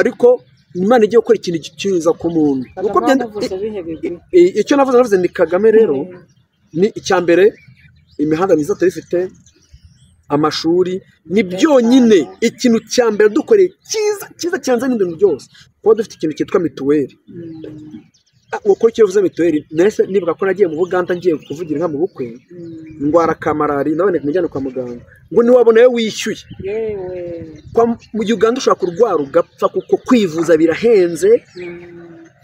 ariko Imana igiye gukora ikintu gikiza ku muntu uko byenda icyo navuze ni Kagame rero ni icya mbere imihanda myiza turifite amashuri ni byonyine ikintu cya mbere dukoreye cyiza cyiza cyanze n'ibintu byose kuba dufite ikintu cyitwa mituweli uko icyo uvuze mituweli nese nibuka ko nagiye mu Buganda ngiye kuvugira inka mu bukwe ndwara ka malariya nabone kumujyana kwa muganga ngo niwabona we wishyuye kwa mu Uganda ushobora kurwara ugapfa kuko kwivuza birahenze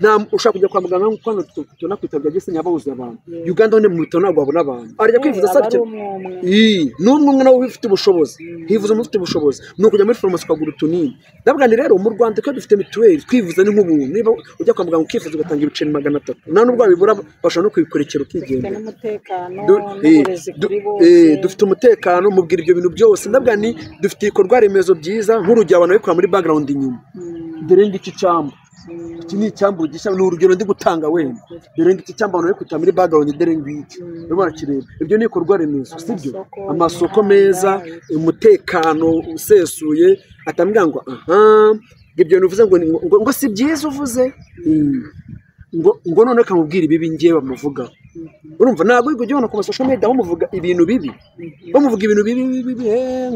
nta ushaka kujya kwa muganga nkuko hano tubona ku bitaro bya Gisenyi haba huzuye abantu Uganda ho mu bitaro ntabwo wabona abantu arajya kwivuza asabye n'umwe umwe nawe ufite ubushobozi hivuza umuntu ufite ubushobozi ni ukujya muri farumasi ukagura utunini ndavuga nti rero mu Rwanda twe dufite mituweli kwivuza ni nk'ubuntu niba ujya kwa muganga ukifuza ugatanga ibiceri 300 nta nubwo wabibura bashobora no kubikurikira ukigendera dufite umutekano mubwira ibyo bintu byose ndavuga nti dufite ibikorwa remezo byiza nk'urugero abantu babikora muri background inyuma dore ngiki cyambu iki ni icyambu gishya ni urugero ndi gutanga wenda dore ngiki cyambu abantu bari kwita muri background dore ngiki urimo urakireba ibyo ni ibikorwa remezo sibyo amasoko meza umutekano usesuye atambwira ngo aha ibyo bintu uvuze ngo si byiza uvuze ngo none kamubwira ibibi ngiye bamuvuga urumva ntabwo ujya ubona ku ma social media bamuvuga ibintu bibi bamuvuga ibintu bibi bibi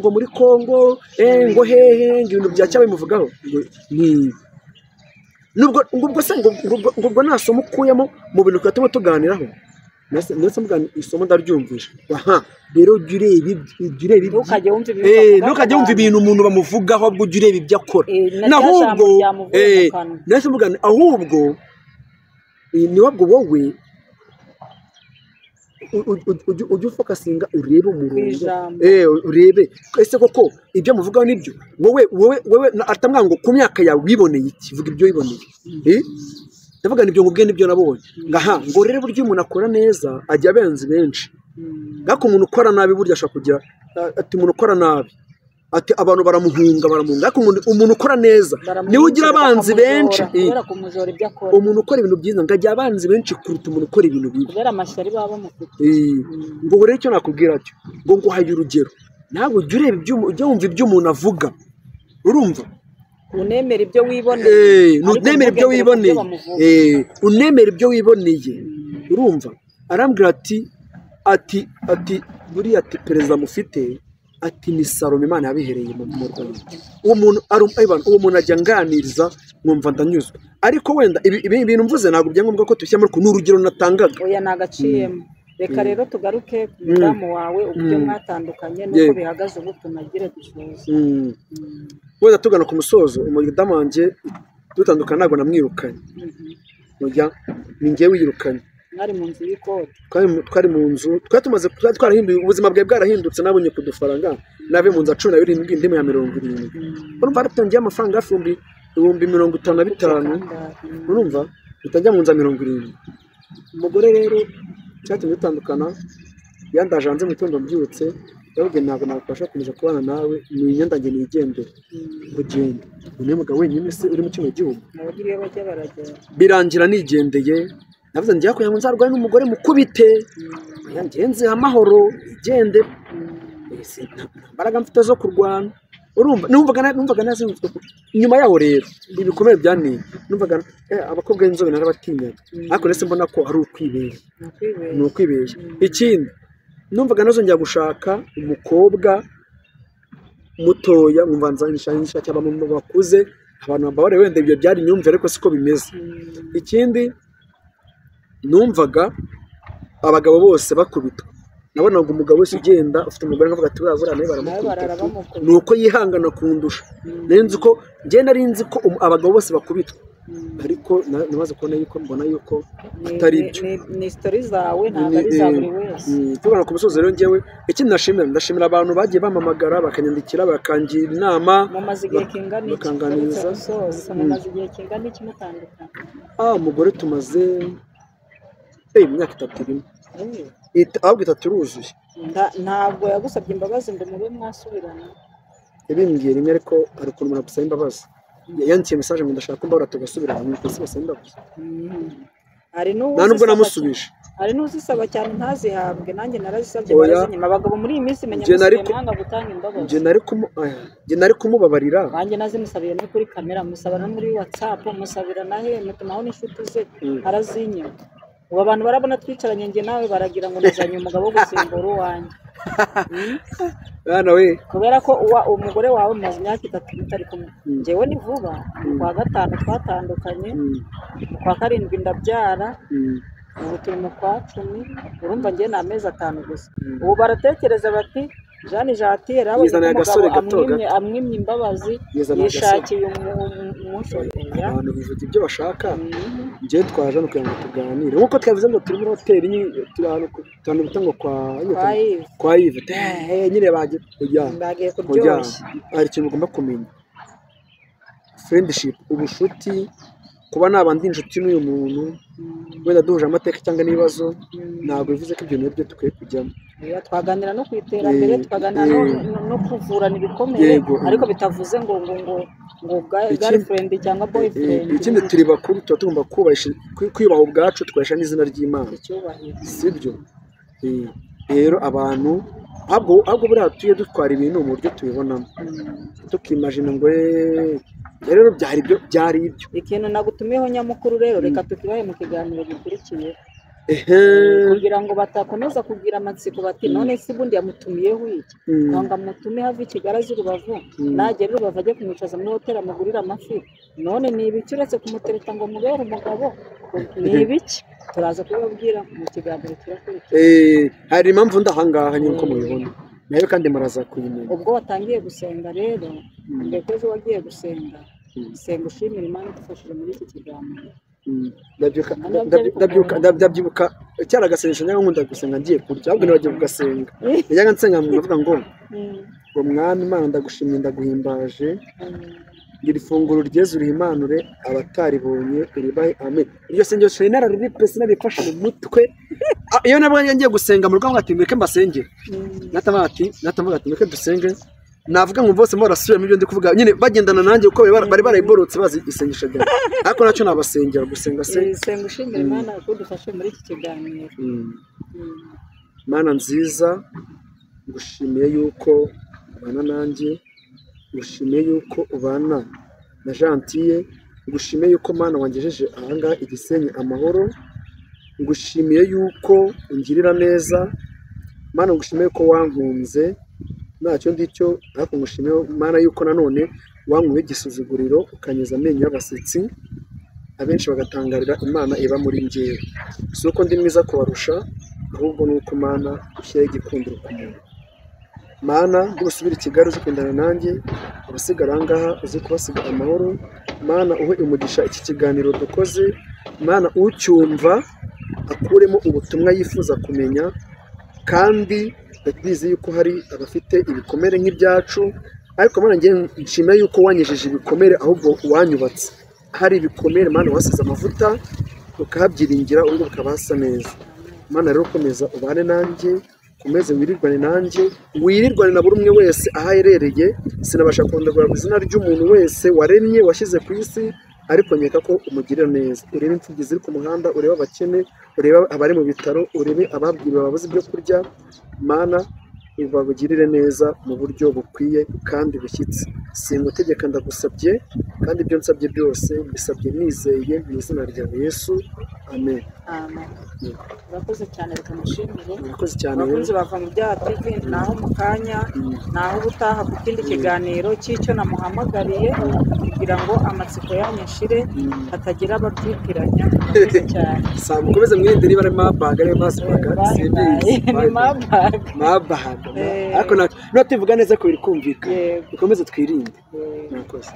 ngo muri Kongo ngo hehe ngo ibintu bya cyabaye bimuvugaho ni nubwo ubwo se ngo nta somo ukuyemo mu bintu twatuma tuganiraho ndetse mugana isomo ndaryumvisha aha rero ujya ureba ntukajye wumva ibintu umuntu bamuvugaho ahubwo ujya ureba ibyo akora nahubwo ndetse mugana ahubwo ni wabwo wowe ujya ufokasinga urebe umurongo urebe ese koko ibyo muvugaho nibyo wowe wowe atamwanga ngo ku myaka yawe wiboneye iki vuga ibyo wiboneye ndavuga nibyo ngubwe nibyo nabonye ngaha ngo rero buryo umuntu akora neza ajya abenzi benshi ngako umuntu ukora nabi burya ashobora kugira ati umuntu ukora nabi ati abantu baramuhunga ariko umuntu ukora neza niwe ugira abanzi benshi umuntu ukora ibintu byiza ngo ajya abanzi benshi kuruta umuntu ukora ibintu bibi kubera amashyari baba bamufite ngo rero icyo nakubwira cyo ngo nguhaye urugero nawe ujya ureba ujya wumva ibyo umuntu avuga urumva unemera ibyo wiboneye unemera ibyo wiboneye unemera ibyo wiboneye urumva arambwira ati ati ati buriya ati perezida mufite ati ni Salome Imana yabihereye mu Rwanda uwo muntu uwo muntu ajya nganiriza nkumva ndanyuzwe ariko wenda ibi bintu mvuze ntabwo byangombwa ko tubishyira muri urugero natangaga oya nagaciyemo reka rero tugaruke ku mudamu wawe uburyo mwatandukanye n'uko bihagaze ubu tunagire dusoze wenda tugana ku musozo umudamu wanjye dutandukana ntabwo namwirukanye ni njyewe wiyirukanye mwari mu nzu y'ikode twari mu nzu twari tumaze twarahinduye ubuzima bwawe bwarahindutse nabonye kudufaranga nave mu nzu ya 17 indi ya 70 urumva haratangiye amafaranga hafi 55,000 urumva bitajya mu nzu ya 70 umugore rero cyatumye dutandukana yandaje hanze mu gitondo mbyutse yababwiye ntabwo nabasha gukomeza kubana nawe ni imyenda njye nigendere ngo genda uyu mugabo wenyine se uri mu kino gihugu birangira nigendeye navuze ngiye kugira ngo nzarwane n'umugore mukubite ngenze amahoro igende imbaraga mfite zo kurwana urumva numvaga nazinzwe nyuma yaho rero ibikomere byanteye numvaga abakobwa b'inzobe narabatinyaga ariko ndetse mbona ko ari ukwibeshya ni ukwibeshya ikindi numvaga nazongera gushaka umukobwa mutoya nkumva nshakira abantu bakuze abantu bambabare wenda ibyo byari imyumvire ariko siko bimeze ikindi numvaga abagabo bose bakubitwa nabonaga umugabo wese ugenda ufite umugore nkavuga ati buriya nawe baramukubita ni uko yihangana kundusha nari nzi ko njye nari nzi ko abagabo bose bakubitwa Ariko namaze kubona yuko mbona yuko atari ibyo. Ni story zawe, ntabwo ari za buri wese. Tubona ku musozi rero njyewe ikindi ndashimira abantu bagiye bamamagara, bakanyandikira, bakangira inama. Mumaze igihe kingana iki? Bakanganiriza. Mumaze igihe kingana iki mutandukana? Umugore tumaze imyaka 3 irimo. Ahubwo 3 iruzuye. Ntabwo yagusabye imbabazi ngo mube mwasubirana? Yabimbwiye rimwe, ariko hari ukuntu umuntu agusaba imbabazi. Yandikiye message ngo ndashaka ko mbahora tugasubirana, mu kwezi basaba imbabazi. Nta nubwo namusubije. Hari n'uzisaba cyane ntazihabwe, nanjye narazisabye barazinyima. Abagabo muri iyi minsi menya mwanga gutanga imbabazi. Njye nari kumubabarira. Nanjye nazimusabiye no kuri kamera, musaba no muri WhatsApp, musabira na he, mutumaho n'inshuti ze, arazinyima. Ubu abantu barabona twicaranye njye nawe baragira ngo nazanye umugabo wo gusimbura uwanjye. Bana we, kubera ko umugore wawe mumaze imyaka 3 mutari kumwe. Njyewe ni vuba, mu kwa 5 twatandukanye, mu kwa 7 ndabyara, ubu turi mu kwa 10, urumva njye ni amezi 5 gusa. Ubu baratekereza bati Jeanne Jatire abonye umugabo amwimye imbabazi, yishakiye umusore. Abantu bivuga ibyo bashaka. Njye twaje hano kugira ngo tuganire, nk'uko twavuze ngo turi muri hoteli, turi ahantu bita ngo kwa Yves. Nyine bagiye kuryoshya. Hari ikintu ugomba kumenya, friendship, ubushuti, kuba nabandi inshuti n'uyu muntu wenda duhuje amateka cyangwa n'ibibazo, ntabwo bivuze ko ibyo nabyo dukwiye kujyamo. Twaganira no ku iterambere, twaganira no kuvurana ibikomere, ariko bitavuze ngo ngo ngo ngo girlfriend cyangwa boyfriend. Ikindi turi bakuru, tuba tugomba kwiyubaha ubwacu, tukoresha n'izina ry'Imana, sibyo? Rero abantu ahubwo buriya tujye dutwara ibintu mu buryo tubibonamo, tukimajina ngo rero byari ibyo. Ikintu nagutumiyeho nyamukuru rero, reka tukibahe mu kiganiro gikurikiye, kugira ngo batakomeza kugira amatsiko bati none se ubundi yamutumiyeho iki, ngo amutume have i Kigali azi Rubavu, nagera i Rubavu ajye kumwicaza muri hoteli amugurire amafi, none ni ibiki uretse kumutereta ngo mubere umugabo, ni ibiki? Turaza kubabwira mu kiganiro kirakurikiye. Hari impamvu ndahangaha nyine uko mubibona nayo, kandi muraza kuyimenya. Ubwo watangiye gusenga rero, mbere ko ejo wagiye gusenga, senga ushimira Imana idufashije muri iki kiganiro. Ndabyibuka cyari agasengesho njyaga nkunda gusenga ngiye kurya, ahubwo nibagiwe kugasenga. Najyaga nsenga nkavuga ngo ngo Mwami Imana ndagushimye, ndaguhimbaje, ngira ifunguro ryeze urihimanure abataribonye uribahe, amen. Iryo sengesho narariripe sinarifashe mu mutwe. Iyo nabwo ngiye gusenga mu rugo ati mureke mbasengere, natavuga ati mureke dusenge, navuga ngo bose barasubiramo ibyo ndi kuvuga nyine, bagendana nanjye uko bari barayiborotse bazi isengesho ryanjye, ariko nacyo nabasengera gusenga se. Senga ushimira Imana ko dufashe muri iki kiganiro. Mana nziza, ngushimiye yuko ubana nanjye, ngushimiye yuko ubana na Gentille, ngushimiye yuko Mana wangejeje ahangaha i Gisenyi amahoro, ngushimiye yuko ungirira neza Mana, ngushimiye yuko wankunze ntacyo ndicyo, ariko ngushimiye Mana yuko nanone wankuye igisuzuguriro ukanyuza amenyo y'abasetsi, abenshi bagatangarira Imana iba muri njyewe. Si uko ndi mwiza kubarusha, ahubwo ni uko Mana ushyiraho igikundiro ku muntu. Mana ndusubire i Kigali uzi kundana nanjye, abasigara ahangaha uzi kubasiga amahoro. Mana uhe umugisha iki kiganiro dukoze, Mana ucyumva akuremo ubutumwa yifuza kumenya, kandi ndabizi yuko hari abafite ibikomere nk'ibyacu, ariko Mana njye nshimira yuko wanyejeje ibikomere ahubwo wanyubatse. Hari ibikomere Mana wasize amavuta ukahabyiringira, urugo rukaba hasa neza. Mana rero komeza ubane nanjye, ukomeze wirirwane nanjye, wirirwane na buri umwe wese aho aherereye. Sinabasha kurondogora izina ry'umuntu wese waremye washyize ku isi, ariko nkeka ko umugirira neza. Urebe imfubyi ziri ku muhanda, urebe abakene, urebe abari mu bitaro, urebe ababwiriwe babuze ibyo kurya. Mana ubagirire neza mu buryo bukwiye kandi bushyitse. Singutegeka ndagusabye, kandi ibyo nsabye byose mbisabye nizeye mu izina rya Yesu, amen. Amen. Urakoze cyane, reka mushimire. Urakoze cyane. Abakunzi bava mu byaha TV, naho mu kanya, naho ubutaha ku kindi kiganiro cy'icyo namuhamagariye, kugira ngo amatsiko yanyu ashire, hatagira ababyitiranya. Murakoze cyane. Mukomeze mwirinde niba ari Marburg, ari Marburg, simbizi. Ni Marburg. Marburg. Ariko natuvuga neza ko biri kumvikana. Dukomeze twirinde. Murakoze.